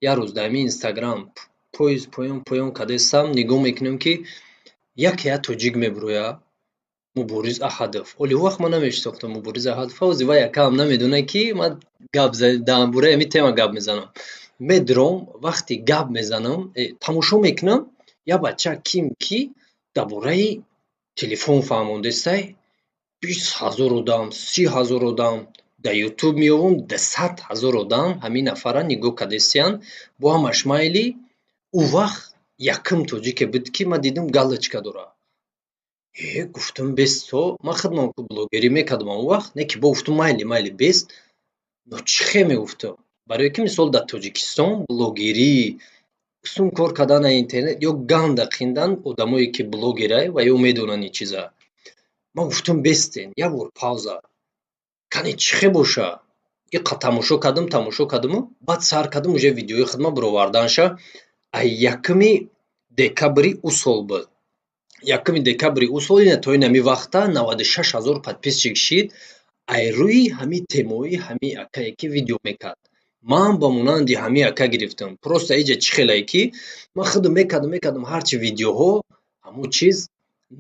як рӯз дар ҳамин Инстаграм поезд поён поён кардастам, нигоҳ мекунем, ки яке як тоҷик мебурояд, Мубориз Аҳадов. Оли вақт ман намешинохтам Мубориз Аҳадов, ҳози вай якам намедонад, ки ман гап дар бораи ҳамин тема гап мезанам. Медуром, вақте гап мезанам, тамошо мекунам, як бача ким ки дар бораи телефон фаҳмондестай, 20 000 одам, 30 000 одам. Дар Ютуб меёвам, 200 000 одам ҳамин нафарра нигоҳ кардестиянд. Бо ҳамаш майли, ӯ вақт якум тоҷике буд, ки ман дидам, галочка дорад. Э, гуфтам, бесто ман худман блогерӣ мекардам он вақт, не ки бо гуфтам, майли, майли, бест, но чӣ хел мегуфтам, барое ки, мисол, дар Тоҷикистон блогерӣ, сум кор кардан дар интернет ё ганда қиндан. Одамое, ки блогерай ва ё медонанд ин чиза. Ман гуфтам, бестен, як бор пауза, кане чӣ хел боша. Иқа тамошо кардам, тамошо кардаму баъд сар кардам уже видеои худма бароварданша. Ай 1 декабри ӯ сол буд, 1 декабри ӯ сол ина то ин ҳами вақта 96 000 подписчик шид. Ай рӯи ҳамин темои ҳамин акае, ки видео мекард, ман ба монанди ҳамин ака гирифтам. Просто иҷа чӣ хелае, ки ман худам мекардам, мекардам, ҳарчи видеоҳо ҳамун чиз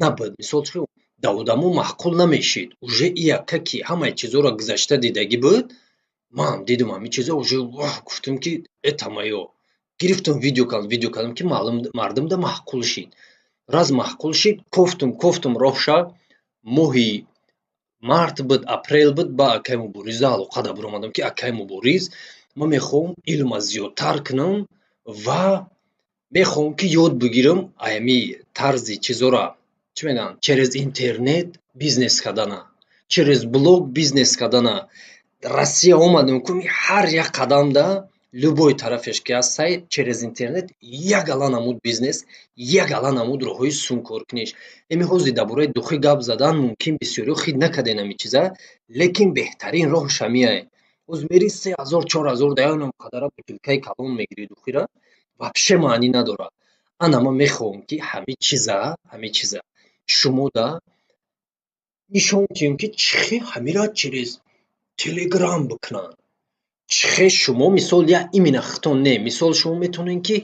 набуд, мисол чӣ. Да одамо маъқул намешид. Уже и яка, ки ҳамаи чизҳоро гузашта дидагӣ буд, ман дидам ҳамин чизо, уже ваҳ, гуфтам, ки это моё. Гирифтам, видео кардам, видео кардам, ки мардумда маъқул шид. Раз маъқул шид, кофтум, кофтум роҳша. Моҳи март буд, апрел буд, ба акай Мубориза алоқада биромадам, ки акай Мубориз, ман мехоҳам илма зиёдтар кунам ва мехоҳам, ки ёд бигирам аями тарзи чизора, чӣ мегӯянд, через интернет бизнес кардана, через блог бизнес кардана. Россия омадам, ку ҳар як қадамда, любой тарафеш ки ҳастай, через интернет як ала намуд бизнес, як ала намуд роҳҳои сумкоркуниш. Эми ҳозир дар бораи духӣ гап задан мумкин бисёриҳо хит накардем ҳамин чиза, лекин беҳтарин роҳш ҳамиае. Ҳозир мери, 3000, 4000 даёнам қадара бутылкаи калон мегирӣ, духира вообще маънӣ надорад. Ана ман мехоҳам, ки ҳамин чиза шумода нишон диҳем, ки чӣ хел ҳамира через Телеграм бикунанд, чӣ хел шумо, мисол, як именно хитон не, мисол, шумо метавонед, ки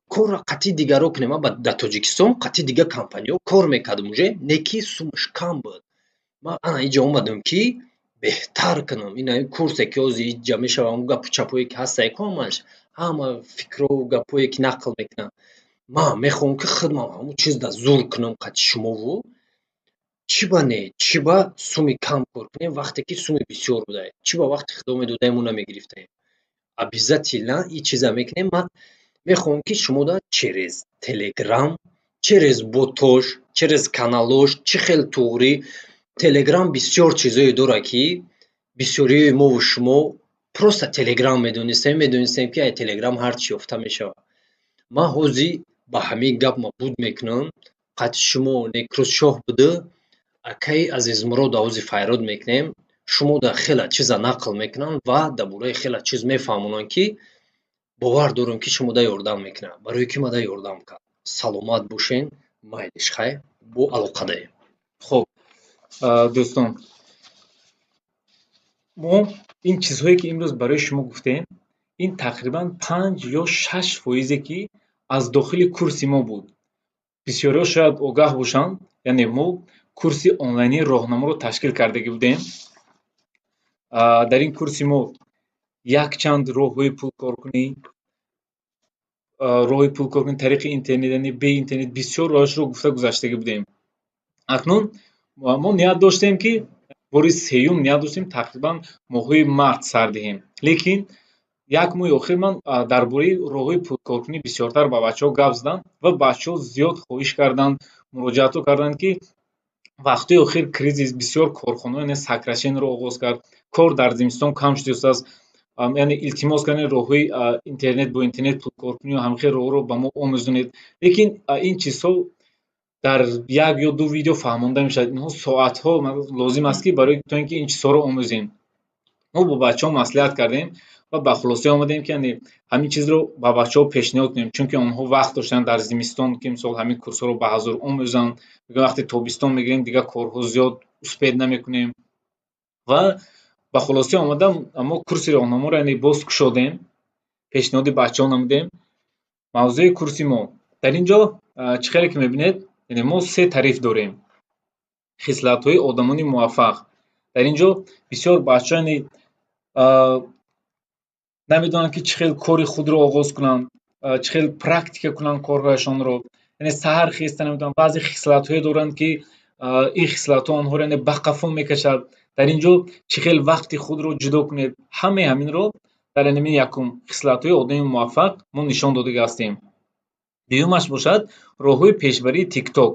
корро қатъи дигарро кунед. Ман дар Тоҷикистон қатъи дигар компаниҳо кор мекардам уже, не ки суммаш кам буд. Ман ана инҷа омадам, ки беҳтар кунам. Ин курсе, ки ҳозир инҷа мешавад, он гапу чапое, ки ҳастае ку, ҳамаш, ҳама фикрҳову гапҳое, ки нақл мекунанд, ман мехоҳам, ки худмам ҳамон чизда зур кунам қатъи шумову. Чӣ ба не, чӣ ба сумми кам кор кунем, вақте ки сумми бисёр будае? Чӣ ба вақти худо медодаем, мо намегирифтаем? Обязательно ин чиза мекунем. Ман мехоҳам, ки шумода через Телеграм, через ботош, через каналош чӣ хел туғрӣ. Телеграм бисёр чизое дорад, ки бисёриҳои мову шумо просто Телеграм медонистем, медонистем, ки ай Телеграм ҳар чӣ ёфта мешавад. Ман ҳозир ба ҳамин гап буд мекунам қатъи шумо. Некрӯзшоҳ буда, акаи Азизмурод ҳозир файрод мекунем, шумо хеле чиза нақл мекунанд ва дар бораи хеле чиз мефаҳмонанд, ки бовар дорам, ки шумода ёрдам мекунад, барое ки мада ёрдам кард. Саломат бошен, майлиш, хайр, бо алоқадаем. Хуб, дӯстон, мо ин чизҳое, ки имрӯз барои шумо гуфтем, ин тақрибан 5 ё 6 фоизе, ки аз дохили курси мо буд. Бисёриҳо шояд огаҳ бошанд, яъне мо курси онлайнии роҳнаморо ташкил кардагӣ будем. Дар ин курси мо якчанд роҳҳои пулкоркунӣ, роҳи пулкоркунӣ тариқи интернет, яъне бе интернет, бисёр роҳашро гуфта гузаштагӣ будем. Акнун мо ният доштем, ки бори сеюм ният доштем тақрибан моҳҳои март сар диҳем, лекин як моҳи охир ман дар бораи роҳҳои пулкоркунӣ бисёртар ба бачаҳо гап задам ва бачаҳо зиёд хоҳиш карданд, муроҷиатҳо карданд, ки вақтҳои охир кризис, бисёр корхонаҳо, яъне сокращениеро оғоз кард, кор дар зимистон кам шудааст, яъне илтимос кардем, роҳҳои интернет, бо интернет пулкоркунӣ, ҳамин хел роҳҳоро ба мо омӯзонед. Лекин ин чизҳо дар як ё ду видео фаҳмонда мешавад. Инҳо соатҳо лозим аст, ки барои то ин ки ин чизҳоро омӯзем. Мо бо бачаҳо маслиҳат кардем ва ба хулосае омадем, ки яъне ҳамин чизро ба бачаҳо пешниҳод кунем, чунки онҳо вақт доштанд дар зимистон, ки мисол ҳамин курсҳоро ба ҳазур омӯзанд. Вақте тобистон мегирем, дигар корҳо зиёд, успеть намекунем. Ва ба хулоса омадам, мо курси роҳнаморо, яъне боз кушодем, пешниҳоди бачаҳо намудем. Мавзӯи курси мо дар ин ҷо чӣ хеле ки мебинед, яъне мо се тариф дорем. Хислатҳои одамони муваффақ. Дар ин ҷо бисёр бачаҳо, яъне намедонанд, ки чӣ хел кори худро оғоз кунанд, чӣ хел практика кунанд корҳояшонро, яъне саҳар хеста намедонанд. Баъзе хислатҳое доранд, ки ин хислатҳо онҳоро, яъне ба қафо мекашад. Дар ин ҷо чӣ хел вақти худро ҷудо кунед, ҳамаи ҳаминро дар ҳамин якум, хислатҳои одами муваффақ, мо нишон додага ҳастем. Дуюмаш бошад роҳҳои пешбарии Тикток.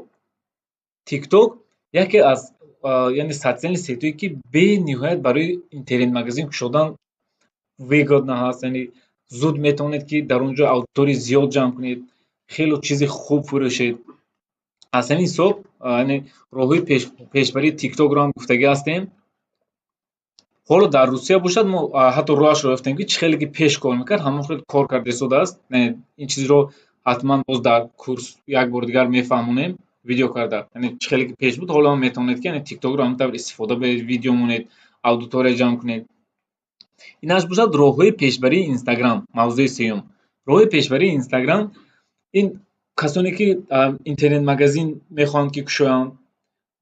Тикток яке аз, яъне социальный сетьҳое, ки бениҳоят барои интернет-магазин кушодан выгодно ҳаст, яъне зуд метавонед, ки дар он ҷо аудиторияи зиёд ҷамъ кунед, хело чизи хуб фурӯшед. Аз ҳамин ҳисоб, яъне роҳҳои пешбарии Тиктокро ҳам гуфтагӣ ҳастем. Ҳоло дар Русия бошад, мо ҳатто роҳашро ёфтем, ки чӣ хеле ки пеш кор мекард, ҳамон хел кор карда истодааст. Ин чизро ҳатман боз дар курс як бори дигар мефаҳмонем видео карда. Яъне чӣ хеле ки пеш буд, ҳоло ҳам метавонед, ки Тиктокро ҳамин тавр истифода баред, видео монед, аудитория ҷамъ кунед. Инаш бошад роҳҳои пешбарии Инстаграм, мавзӯи сеюм. Роҳҳои пешбарии Инстаграм, ин касоне, ки интернет-магазин мехоҳанд, ки кушоянд.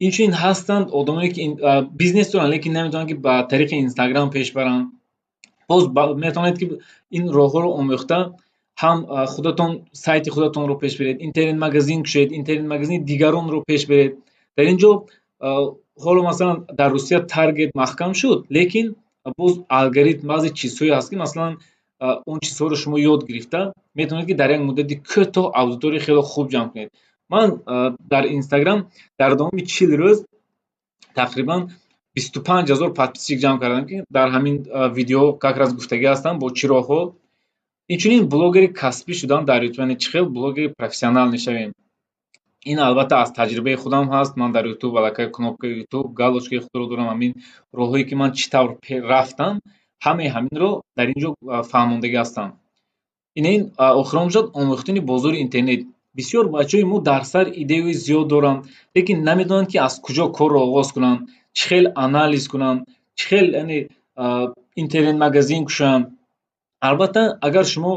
Инчунин ҳастанд одамое, ки бизнес доранд, лекин наметавонанд, ки ба тариқи Инстаграм пеш баранд. Боз метавонед, ки ин роҳҳоро омӯхта, ҳам худатон сайти худатонро пеш баред, интернет-магазин кушоед, интернет-магазини дигаронро пеш баред. Дар ин ҷо ҳоло, масалан, дар Русия таргет маҳкам шуд, лекин боз алгоритм, баъзе чизҳое ҳаст, ки, масалан, он чизҳоро шумо ёд гирифта метавонед, ки дар як муддати кӯтоҳ аудиторияи хеле хуб ҷамъ кунед. Ман дар Инстаграм дар давоми 40 рӯз тақрибан 25 000 подписчик ҷамъ кардам, ки дар ҳамин видео как раз гуфтагӣ ҳастам, бо чӣ роҳҳо. Инчунин блогери касбӣ шудан дар Ютуб, яъне чӣ хел блогери профессионал мешавем. Ин, албатта, аз таҷрибаи худам ҳаст. Ман дар Ютуб аллакай кнопкаи Ютуб, галочкаи худро дорам. Ҳамин роҳҳое, ки ман чӣ тавр рафтам, ҳамаи ҳаминро дар ин ҷо фаҳмондагӣ ҳастам. Ин охирон шуд омӯхтани бозори интернет. Бисёр бачаҳои мо дар сар идеяҳои зиёд доранд, лекин намедонанд, ки аз куҷо корро оғоз кунанд, чӣ хел анализ кунанд, чӣ хел, яъне, интернет-магазин кушоянд. Албатта, агар шумо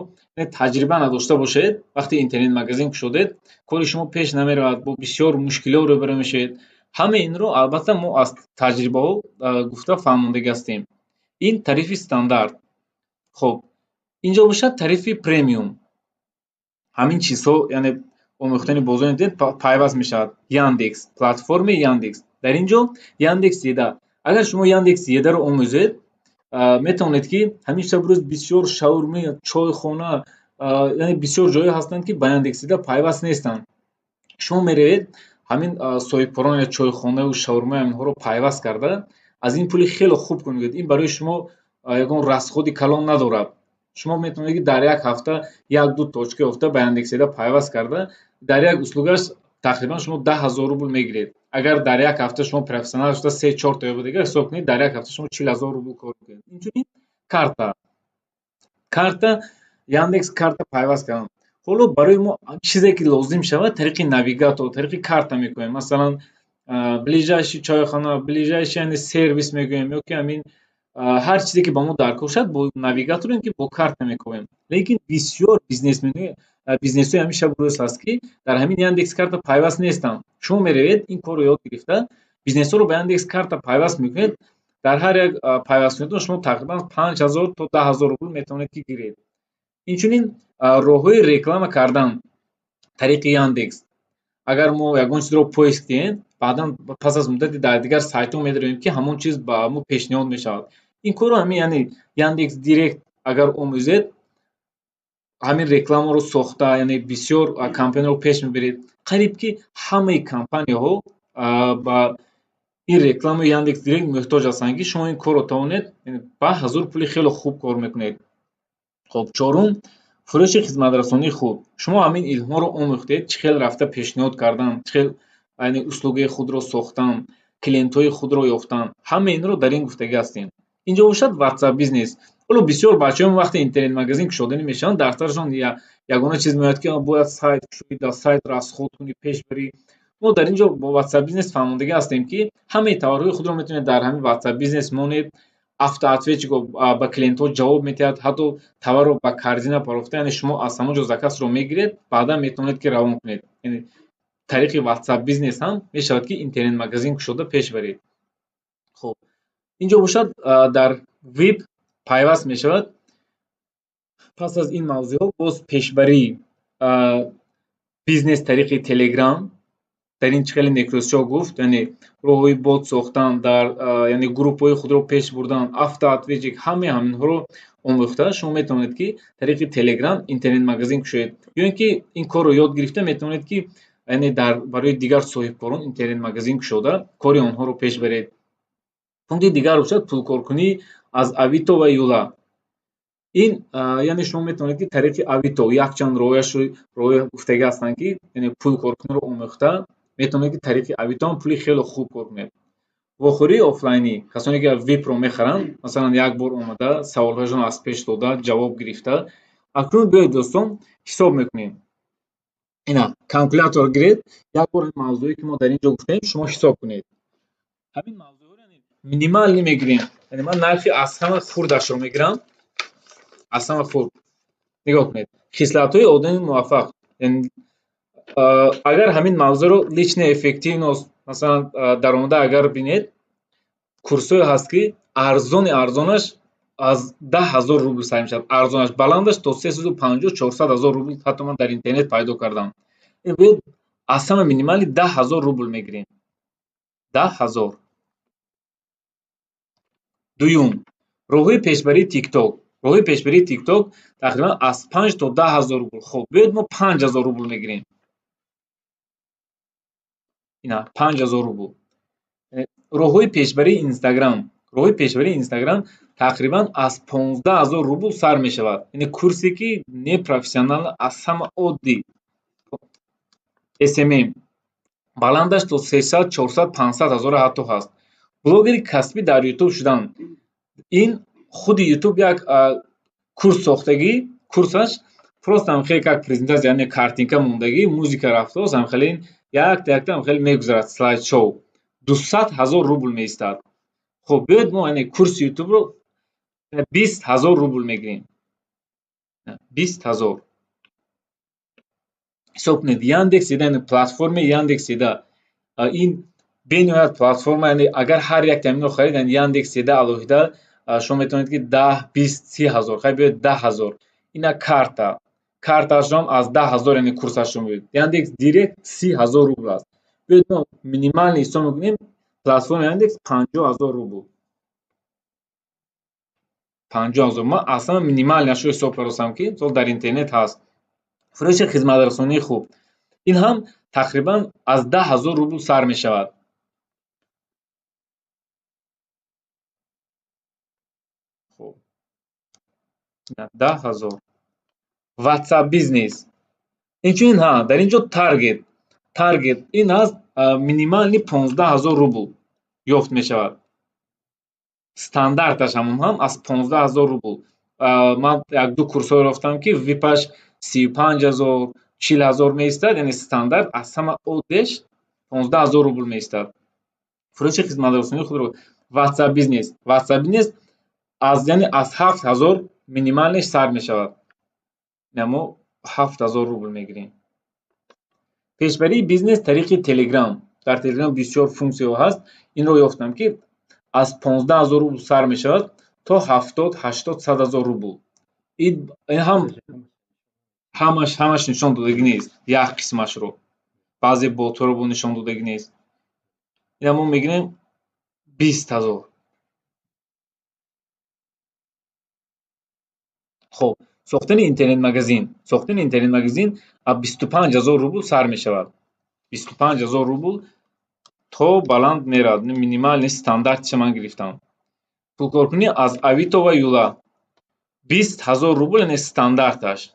таҷриба надошта бошед, вақте интернет-магазин кушодед, кори шумо пеш намеравад, бо бисёр мушкилиҳо рӯбарӯ мешавед. Ҳамаи инро, албатта, мо аз таҷрибаҳо гуфта фаҳмондагӣ ҳастем. Ин тарифи стандарт. Хуб, инҷо бошад тарифи премиум. Ҳамин чизҳо, яъне омӯхтани бозори интернет, пайваст мешавад. Яндекс, платформаи Яндекс. Дар ин ҷо Яндекс Еда. Агар шумо Яндекс Едаро омӯзед, метавонед, ки ҳамин шабу рӯз бисёр шаурма, чойхона, яъне бисёр ҷойҳо ҳастанд, ки ба Яндекс Еда пайваст нестанд. Шумо меравед, ҳамин соҳибкорон ё чойхонаю шаурмаи инҳоро пайваст карда, аз ин пули хеле хуб кунед. Ин барои шумо ягон расходи калон надорад. Шумо метавонед, ки дар як ҳафта як ду точка ёфта, ба Яндекс Еда пайваст карда, дар як услугаш тақрибан шумо 10 000 рубл мегиред. Агар дар як ҳафта шумо профессионал шуда, се чорта ёбед, дигар ҳисоб кунед, дар як ҳафта шумо 40 000 рубл кор мекунед. Инчунин карта, Яндекс Карта пайваст кардан. Ҳоло барои мо чизе ки лозим шавад, тариқи навигатор, тариқи карта мекунем. Масалан, ближайший чойхона, ближайший, яъне, сервис мегӯем ё ки ҳамин ҳар чизе ки ба мо даркор шавад, бо навигатор ё ки бо карта мекунем. Лекин бисёр бизнесҳои ҳамин шабу рӯз ҳаст, ки дар ҳамин Яндекс Карта пайваст нестанд. Шумо меравед, ин корро ёд гирифта, бизнесҳоро ба Яндекс Карта пайваст мекунед. Дар ҳар як пайвасткунитон шумо тақрибан 5000 то 10 000 рубл метавонед, ки гиред. Инчунин роҳҳои реклама кардан тариқи Яндекс. Агар мо ягон чизро поиск диҳем, баъдан пас аз муддате дар дигар сайтҳо медароем, ки ҳамон чиз ба мо пешниҳод мешавад. Ин корро ҳамин, яъне Яндекс Директ агар омӯзед, ҳамин рекламаро сохта, яъне бисёр кампаниро пеш мебаред. Қариб ки ҳамаи компанияҳо ба ин рекламаи Яндекс Директ муҳтоҷ ҳастанд, ки шумо ин корро тавонед, ба ҳазор пули хеле хуб кор мекунед. Хуб, чорум, фурӯши хизматрасонии хуб. Шумо ҳамин илмҳоро омӯхтед, чӣ хел рафта пешниҳод кардан, чӣ хел, яъне, услугаи худро сохтан, клиентҳои худро ёфтан, ҳамаи инро дар ин гуфтагӣ ҳастем. Инҷо бошад WhatsApp Бизнес. Ҳоло бисёр бачаҳо вақте интернет-магазин кушоданӣ мешаванд, дар сарашон ягона чиз меояд, ки бояд сайт кушоӣ, дар сайт расход кунӣ, пеш барӣ. Мо дар ин ҷо бо WhatsApp Бизнес фаҳмондагӣ ҳастем, ки ҳамаи товарҳои худро метавонед дар ҳамин WhatsApp Бизнес монед. Автоответчик ба клиентҳо ҷавоб медиҳад, ҳатто товарро ба корзина парофта, яъне шумо аз ҳамон ҷо заказро мегиред, баъдан метавонед, ки равон кунед. Яъне тариқи WhatsApp Бизнес ҳам мешавад, ки интернет-магазин кушода пеш баред. Хуб, инҷо бошад дар VIP пайваст мешавад. Пас аз ин мавзӯъҳо боз пешбарии бизнес тариқи Телеграм. Дар ин чӣ хеле Некрӯзшоҳ гуфт, яъне роҳҳои бот сохтан дар, яъне, группҳои худро пеш бурдан, автоответчик, ҳамаи ҳаминҳоро омӯхта, шумо метавонед, ки тариқи Телеграм интернет-магазин кушоед ё ин ки ин корро ёд гирифта метавонед, ки, яъне, дар барои дигар соҳибкорон интернет-магазин кушода, кори онҳоро пеш баред. Пункти дигар бошад пулкоркунӣ аз Авито ва Юла. Ин, яъне, шумо метавонед, ки тариқи Авито якчанд роҳҳои гуфтагӣ ҳастанд, ки, яъне, пулкоркуниро омӯхта метавонед, ки тариқи Авито ҳам пули хеле хуб кор кунед. Вохӯрии офлайнӣ: касоне ки VIP-ро мехаранд, масалан, як бор омада, саволҳояшонро аз пеш дода, ҷавоб гирифта. Акнун биёед, дӯстон, ҳисоб мекунем. Ина калкулятор гиред, як бор ин мавзӯе, ки мо дар ин ҷо гуфтем, шумо ҳисоб кунед. Ҳамин мавзӯъро минимальный мегирем, яъне ман нархи аз ҳама хурдашро мегирам, аз ҳама хурд. Нигоҳ кунед, хислатҳои одами муваффақ. Агар ҳамин мавзӯъро личная эффективность, масалан, даромада агар бинед, курсҳое ҳаст, ки арзони арзонаш аз 10 000 рубл сар мешавад, арзонаш, баландаш то 350, 400 000 рубл ҳатто ман дар интернет пайдо кардам. Аз ҳама минимальный 10 000 рубл мегирем, 10 000. Дуюм, роҳҳои пешбарии Тикток. Роҳҳои пешбарии Тикток тақрибан аз 5 то 10 000 рубл. Хуб, биёед, мо 5000 рубл мегирем. Ина, 5000 рубл. Роҳҳои пешбарии Инстаграм. Роҳҳои пешбарии Инстаграм тақрибан аз 15 000 рубл сар мешавад, яъне курсе, ки непрофессионал, аз ҳама оддӣ. СММ баландаш то 300, 400, 500 ҳазора ҳатто ҳаст. Блогери касбӣ дар Ютуб шудан, ин худи Ютуб як курс сохтагӣ. Курсаш просто ҳам хеле как презентация, яъне картинка мондагӣ, музыка рафтааст, ҳам хеле якта якта ҳам хеле мегузарад, слайд шоу. 200 000 рубл меистад. Хуб, биёед, мо, яъне, курси Ютубро 20 000 рубл мегирем, 20 000. Ҳисоб кунед, Яндекс Еда, яъне платформаи Яндекс Еда, ин бениҳоят платформа, яъне агар ҳар як таминро харид, яъне Яндекс Еда алоҳида шумо метавонед, ки 10, 20, 30 000, хай, биёед, 10 000. Ина карта, картаашро аз 10 000, яъне курсашро мебинед. Яндекс Директ 30 000 рубл аст. Биёед, мо минимальный ҳисоб мекунем, платформаи Яндекс 50 000 рубл, 50 000. Ман аслан минимальный ашро ҳисоб кардастам, ки мисол дар интернет ҳаст. Фурӯши хизматрасонии хуб, ин ҳам тақрибан аз 10 000 рубл сар мешавад. Хуб, 10 000. WhatsApp Бизнес инчунин, ҳа, дар ин ҷо таргет. Таргет ин аст, минимальный 15 000 рубл ёфт мешавад, стандарташ ҳамон ҳам аз 15 000 рубл. Ман як-ду курсҳоро ёфтам, ки випаш 35 000, 40 000 меистад, яъне стандарт аз ҳама оддеш 15 000 рубл меистад. Фурӯши хизматрасонии худро, WhatsApp Бизнес. WhatsApp Бизнес аз, яъне, аз 7000 минимальный ш сар мешавад. Мо 7000 рубл мегирем. Пешбарии бизнес тариқи Телеграм. Дар Телеграм бисёр функсияҳо ҳаст. Инро ёфтам, ки аз 15 000 рубл сар мешавад то 70, 80, 100 000 рубл. Ин ҳам ҳамаш нишон додагӣ нест, як қисмашро, баъзе ботҳоро бо нишон додагӣ нест. Ина мо мегирем 20 000. Хоб, сохтани интернет-магазин. Сохтани интернет-магазин аз 25 000 рубл сар мешавад, 25 000 рубл то баланд меравад. Минимальный стандартиша ман гирифтам. Пулкоркунӣ аз Авито ва Юла 20 000 рубл, яъне стандарташ.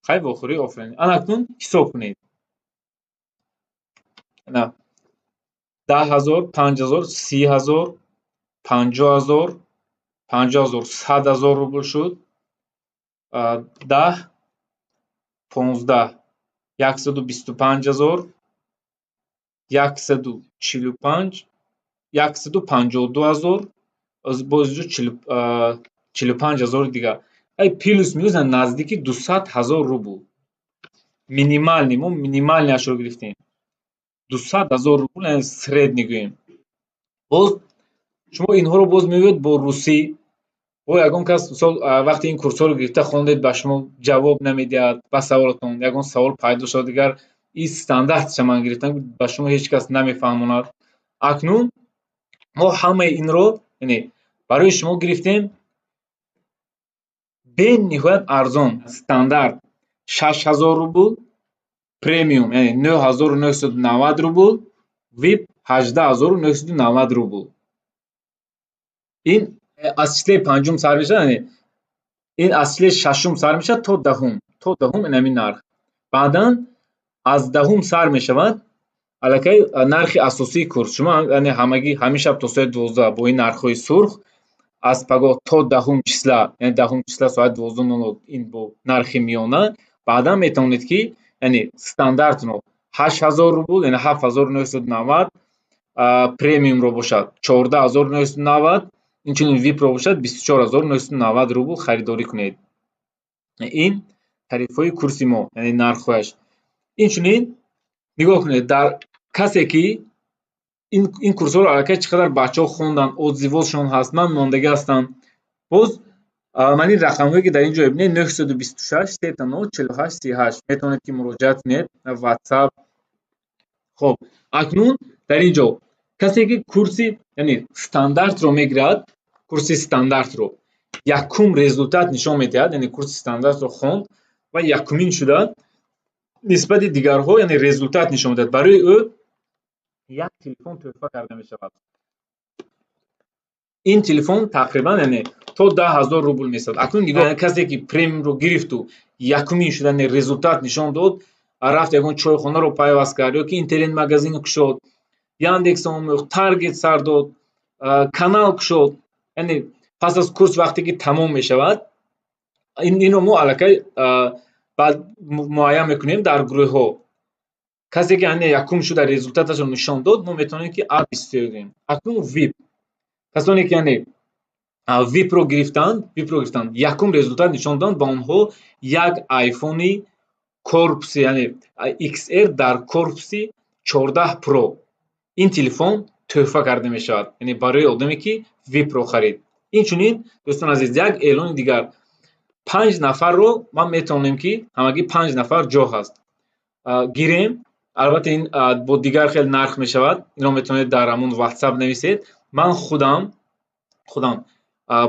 Хай, вохӯрӣ, офарин. Ана, акнун ҳисоб кунед: 10 000, 5000, 30 000, 50 000, 50 000, 100 000 рубл шуд. 10, 15, 125 000, 145, 152 000, боз инҷо 45 000-и дигар, ай, плюс минус наздики 200 000 рубл. Минимальный, мо минимальный ашро гирифтем, 200 000 рубл, яъне средний гӯем. Боз шумо инҳоро боз меоед бо русӣ, бо ягон кас, мисол, вақте ин курсҳоро гирифта хондед, ба шумо ҷавоб намедиҳад ба саволатон, ягон савол пайдо шавад, дигар ин стандартша ман гирифтам, ба шумо ҳеҷ кас намефаҳмонад. Акнун мо ҳамаи инро, яъне, барои шумо гирифтем бениҳоят арзон: стандарт 6000 рубл, премиум, яъне, 9990 рубл, вип 18 990 рубл. Ин аз число и панҷум сар мешавад, яъне ин аз число и шашум сар мешавад то даҳум, то даҳум ин ҳамин нарх. Баъдан аз даҳум сар мешавад аллакай нархи асосии курс. Шумо, яъне, ҳамагӣ ҳамин шаб то соати 12 бо ин нархҳои сурх, аз пагоҳ то даҳум числа, яъне даҳум числа соати 12:00 ин бо нархи миёна. Баъдан метавонед, ки, яъне, стандартро 8000 рубл, яъне 7990, премиумро бошад 14 990, инчунин випро бошад 24 990 рубл харидорӣ кунед. Ин тариқи Тарифҳои курси мо, яъне нархҳояш. Инчунин нигоҳ кунед, дар касе ки ин курсҳоро аллакай чӣ қадар бачаҳо хонданд, отзывошон ҳаст, ман мондагӣ ҳастам. Боз ман ин рақамҳое ки дар ин ҷо мебинед, 926 30 48 38, метавонед ки муроҷиат кунед WhatsApp. Хоб, акнун дар ин ҷо касе ки курси, яъне стандартро мегирад, курси стандартро якум результат нишон медиҳад, яъне курси стандартро хонд ва якумин шуда нисбати дигарҳо, яъне результат нишон медиҳад, барои ӯ як телефон тӯҳфа карда мешавад. Ин телефон тақрибан, яъне то 10 000 рубл месад. Акнун нигоҳ, касе ки премиумро гирифту якумин шуда, яъне результат нишон дод, рафт ягон чойхонаро пайваст кард ё ки интернет-магазин кушод, Яндекс омӯхт, таргет сар дод, канал кушод, яъне пас аз курс вақте ки тамом мешавад, инро мо аллакай баъд муайян мекунем дар гурӯҳҳо. Касе ки, яъне, якум шуда результаташро нишон дод, мо метавонем ки А 23 гӯем. Акнун вип, касоне ки, яъне, випро гирифтанд, якум результат нишон доданд, ба онҳо як айфони корпуси, яъне XR дар корпуси 14 Pro, ин телефон тӯҳфа карда мешавад, яъне барои одаме ки випро харид. Инчунин, дӯстони азиз, як эълони дигар: панҷ нафарро ман метавонем ки, ҳамагӣ панҷ нафар ҷо ҳаст, гирем. Албатта, ин бо дигар хел нарх мешавад, инро метавонед дар ҳамун WhatsApp нависед. Ман худам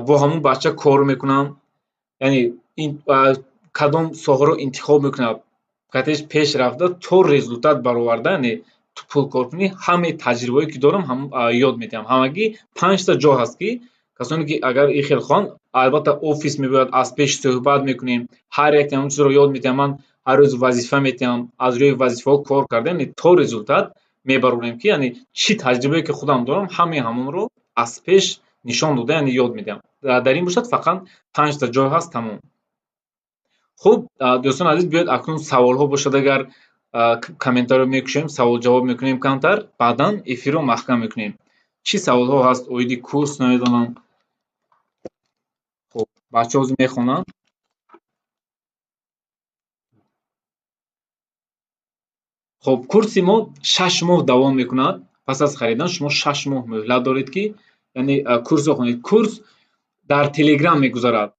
бо ҳамун бача кор мекунам, яъне ин кадом соҳаро интихоб мекунад, катеш пеш рафта то результат бароварда, яъне пул кор кунӣ, ҳамаи таҷрибаҳое ки дорам ёд медиҳам. Ҳамагӣ панҷта ҷо ҳаст, ки касоне ки агар ин хел хоҳанд, албатта, офис мебояд, аз пеш суҳбат мекунем, ҳар яке ҳамон чизро ёд медиҳам. Ман ҳар рӯз вазифа медиҳам, аз рӯи вазифаҳо кор карда, яъне то результат мебарорем, ки яъне чӣ таҷрибае ки худам дорам, ҳамаи ҳамонро аз пеш нишон дода, яъне ёд медиҳам. Дар ин бошад, фақат панҷта ҷой ҳаст, тамом. Хуб, дӯстони азиз, биёед, акнун саволҳо бошад, агар комментариё мекушоем, савол-ҷавоб мекунем камтар, баъдан эфирро маҳкам мекунем. Чӣ саволҳо ҳаст оиди курс, намедонам. Хуб, бачаҳо ҳозир мехонанд. Хуб, курси мо 6 моҳ давом мекунад. Пас аз харидан шумо 6 моҳ мӯҳлат доред, ки яъне курсро хонед. Курс дар Телеграм мегузарад.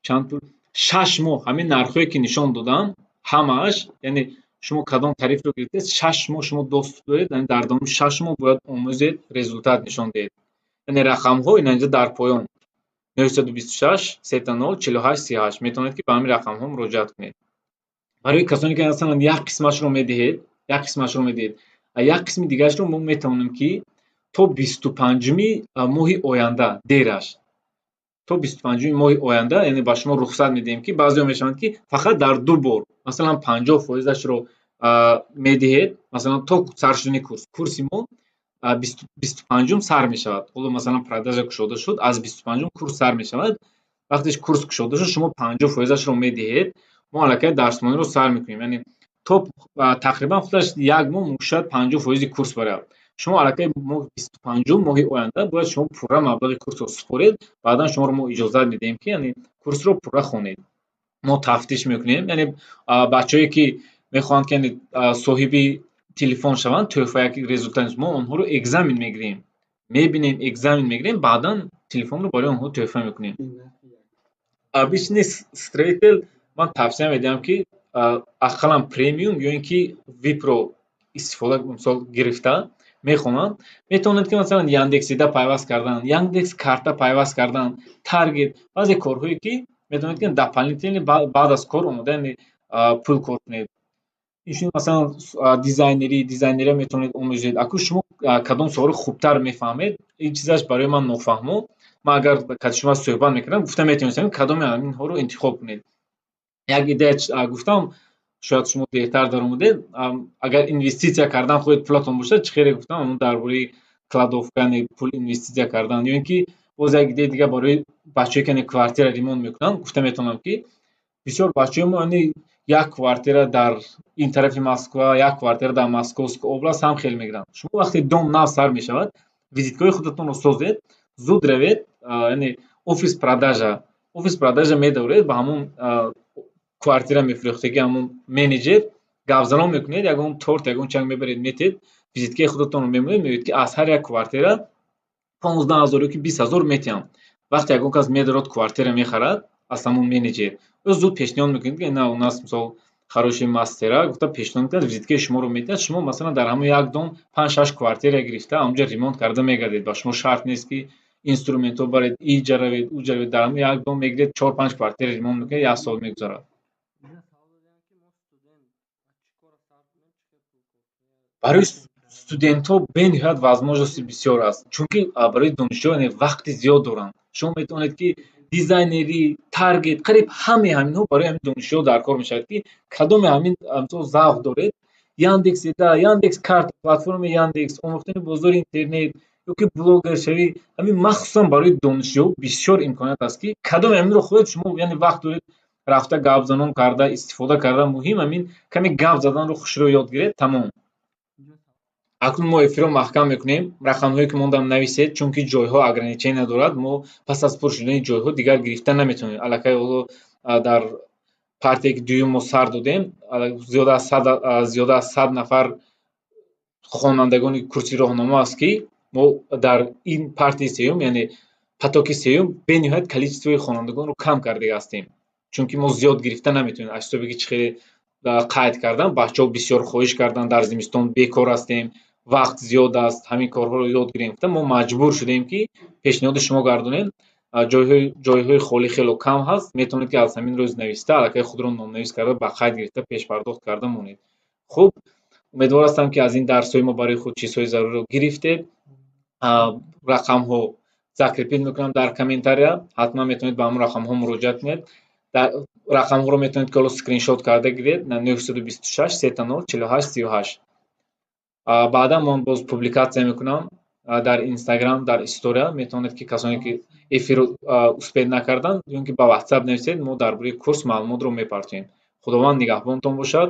Чанд пул? 6 моҳ ҳамин нархҳое ки нишон додам, ҳамааш, яъне шумо кадом тарифро гирифтед, 6 моҳ шумо доступ доред, яъне дар давоми 6 моҳ бояд омӯзед, результат нишон диҳед. Яъне рақамҳо ина инҷа дар поён: 926 30 48 38. Метавонед ки ба ҳамин рақамҳо муроҷиат кунед. Барои касоне ки масалан як қисмашро медиҳед, як қисмашро медиҳед, як қисми дигарашро мо метавонем ки то 25-уми моҳи оянда, дераш то 25-уми моҳи оянда, яъне ба шумо рухсат медиҳем, ки баъзеҳо мешаванд, ки фақат дар ду бор, масалан, 50 фоизашро медиҳед, масалан, то сар шудани курс. Курси мо 25-ум сар мешавад. Ҳоло, масалан, продажа кушода шуд, аз 25-ум курс сар мешавад. Вақте курс кушода шуд, шумо 50 фоизашро медиҳед, мо аллакай дарсмониро сар мекунем, яъне то тақрибан худаш як моҳ шояд 50 фоизи курс барояд. Шумо аллакай моҳи 25-ум моҳи оянда бояд шумо пурра маблағи курсро супоред, баъдан шуморо мо иҷозат медиҳем, ки яъне курсро пурра хонед. Мо тафтиш мекунем, яъне бачаҳое ки мехоҳанд, ки яъне соҳиби телефон шаванд, тӯҳфа, як результат, мо онҳоро экзамен мегирем, мебинем, экзамен мегирем, баъдан телефонро барои онҳо тӯҳфа мекунем. Обычный строитель ман тавсия медиҳам, ки ақаллан премиум ё ин ки випро истифода, мисол, гирифта мехонанд. Метавонанд, ки масалан Яндекс.Еда пайваст кардан, Яндекс Карта пайваст кардан, таргет, баъзе корҳое ки метавонед, ки дополнительно баъд аз кор омода, яъне пул кор кунед. Инчунин, масалан, дизайнерия метавонед омӯзед. Акун шумо кадом соҳаро хубтар мефаҳмед, ин чизаш барои ман нофаҳмо. Ман агар каси шумо суҳбат мекардам, гуфта метавонистам, кадоме инҳоро интихоб кунед. Як идея гуфтам, шояд шумо дертар даромадед. Агар инвеститсия кардан хоҳед, пулатон бошад, чӣ хеле гуфтам, ҳамун дар бораи кладовка, яъне пул инвеститсия кардан, ё ин ки боз як идеяи дигар барои бачаҳое ки, яъне, квартира ремонт мекунанд, гуфта метавонам, ки бисёр бачаҳои мо, яъне, як квартира дар ин тарафи Москва, як квартира дар Московская область ҳам хел мегиранд. Шумо вақте дом нав сар мешавад, визиткаҳои худатонро созед, зуд равед, яъне офис продажа медоред, ба ҳамон Квартира мефурӯхтагӣ, ҳамун менеҷер гапзанон мекунед, ягон торт, ягон чанг мебаред, метед, визиткаи худатонро мемонед, мегӯед, ки аз ҳар як квартира 15 000 ёки 20 000 метиҳам. Вақте ягон кас медорад, квартира мехарад аз ҳамун менеҷер, ӯ зуд пешниҳод мекунед, ки на, у нас, мисол, хороший мастера гуфта пешниҳод мекунад, визиткаи шуморо медиҳад. Шумо, масалан, дар ҳамун як дом панҷ, шаш квартира гирифта, ҳамунҷа ремонт карда мегардед. Ба шумо шарт нест, ки инструментҳо баред, иҷа равед, уҷа равед. Дар ҳамун як дом мегиред, чор, панҷ квартира ремонт мекунед, як сол мегузарад. Барои студентҳо бениҳоят возможности бисёр аст, чунки барои донишҷӯ вақти зиёд доранд. Шумо метавонед, ки дизайнерӣ, таргет, қариб ҳамаи ҳаминҳо барои ҳамин донишҷӯ дар кор мешавад, ки кадоме ҳамин, мисол, завқ доред: Яндекс Еда, Яндекс Карт, платформаи Яндекс, омӯхтани бозори интернет ёки блогершавӣ. Ҳамин махсусан барои донишҷӯ бисёр имконият аст, ки кадоме ҳаминро хоҳед шумо, яъне вақт доред, рафта гапзанон карда, истифода карда. Муҳим ҳамин каме гап заданро хушрӯ ёд гиред, тамом. Акнун мо эфирро маҳкам мекунем. Рақамҳое, ки мондам, нависед, чунки ҷойҳо ограничение дорад. Мо пас аз пур шудани ҷойҳо дигар гирифта наметавонем. Аллакай ҳоло дар партие, ки дуюм мо сар додем, зиёда аз 100 нафар хонандагони курси роҳнамо аст, ки мо дар ин партияи сеюм, яъне потоки сеюм, бениҳоят количествои хонандагонро кам кардага ҳастем, чунки мо зиёд гирифта наметавонем. Аз ҳисобе, ки чӣ хеле қайд кардам, бачаҳо бисёр хоҳиш карданд, дар зимистон бекор ҳастем, вақт зиёд аст, ҳамин корҳоро ёд гирем гуфта, мо маҷбур шудем, ки пешниҳоди шумо гардонем. Ҷойҳои холӣ хело кам ҳаст. Метавонед, ки аз ҳамин рӯз нависта, аллакай худро номнавис карда, ба қайд гирифта, пешпардохт карда монед. Хуб, умедвор ҳастам, ки аз ин дарсҳои мо барои худ чизҳои заруриро гирифтед. Рақамҳо закрепить мекунам дар комментария, ҳатман метавонед ба ҳамон рақамҳо муроҷиат кунед. Рақамҳоро метавонед, ки ҳоло скриншот карда гиред: 926 000 48 38. Баъдан ман боз публикатсия мекунам дар Инстаграм, дар история. Метавонед, ки касоне, ки эфирро успеть накарданд, ё ки ба Ватсап нависед, мо дар бораи курс маълумотро мепартоем. Худованд нигаҳбонтон бошад.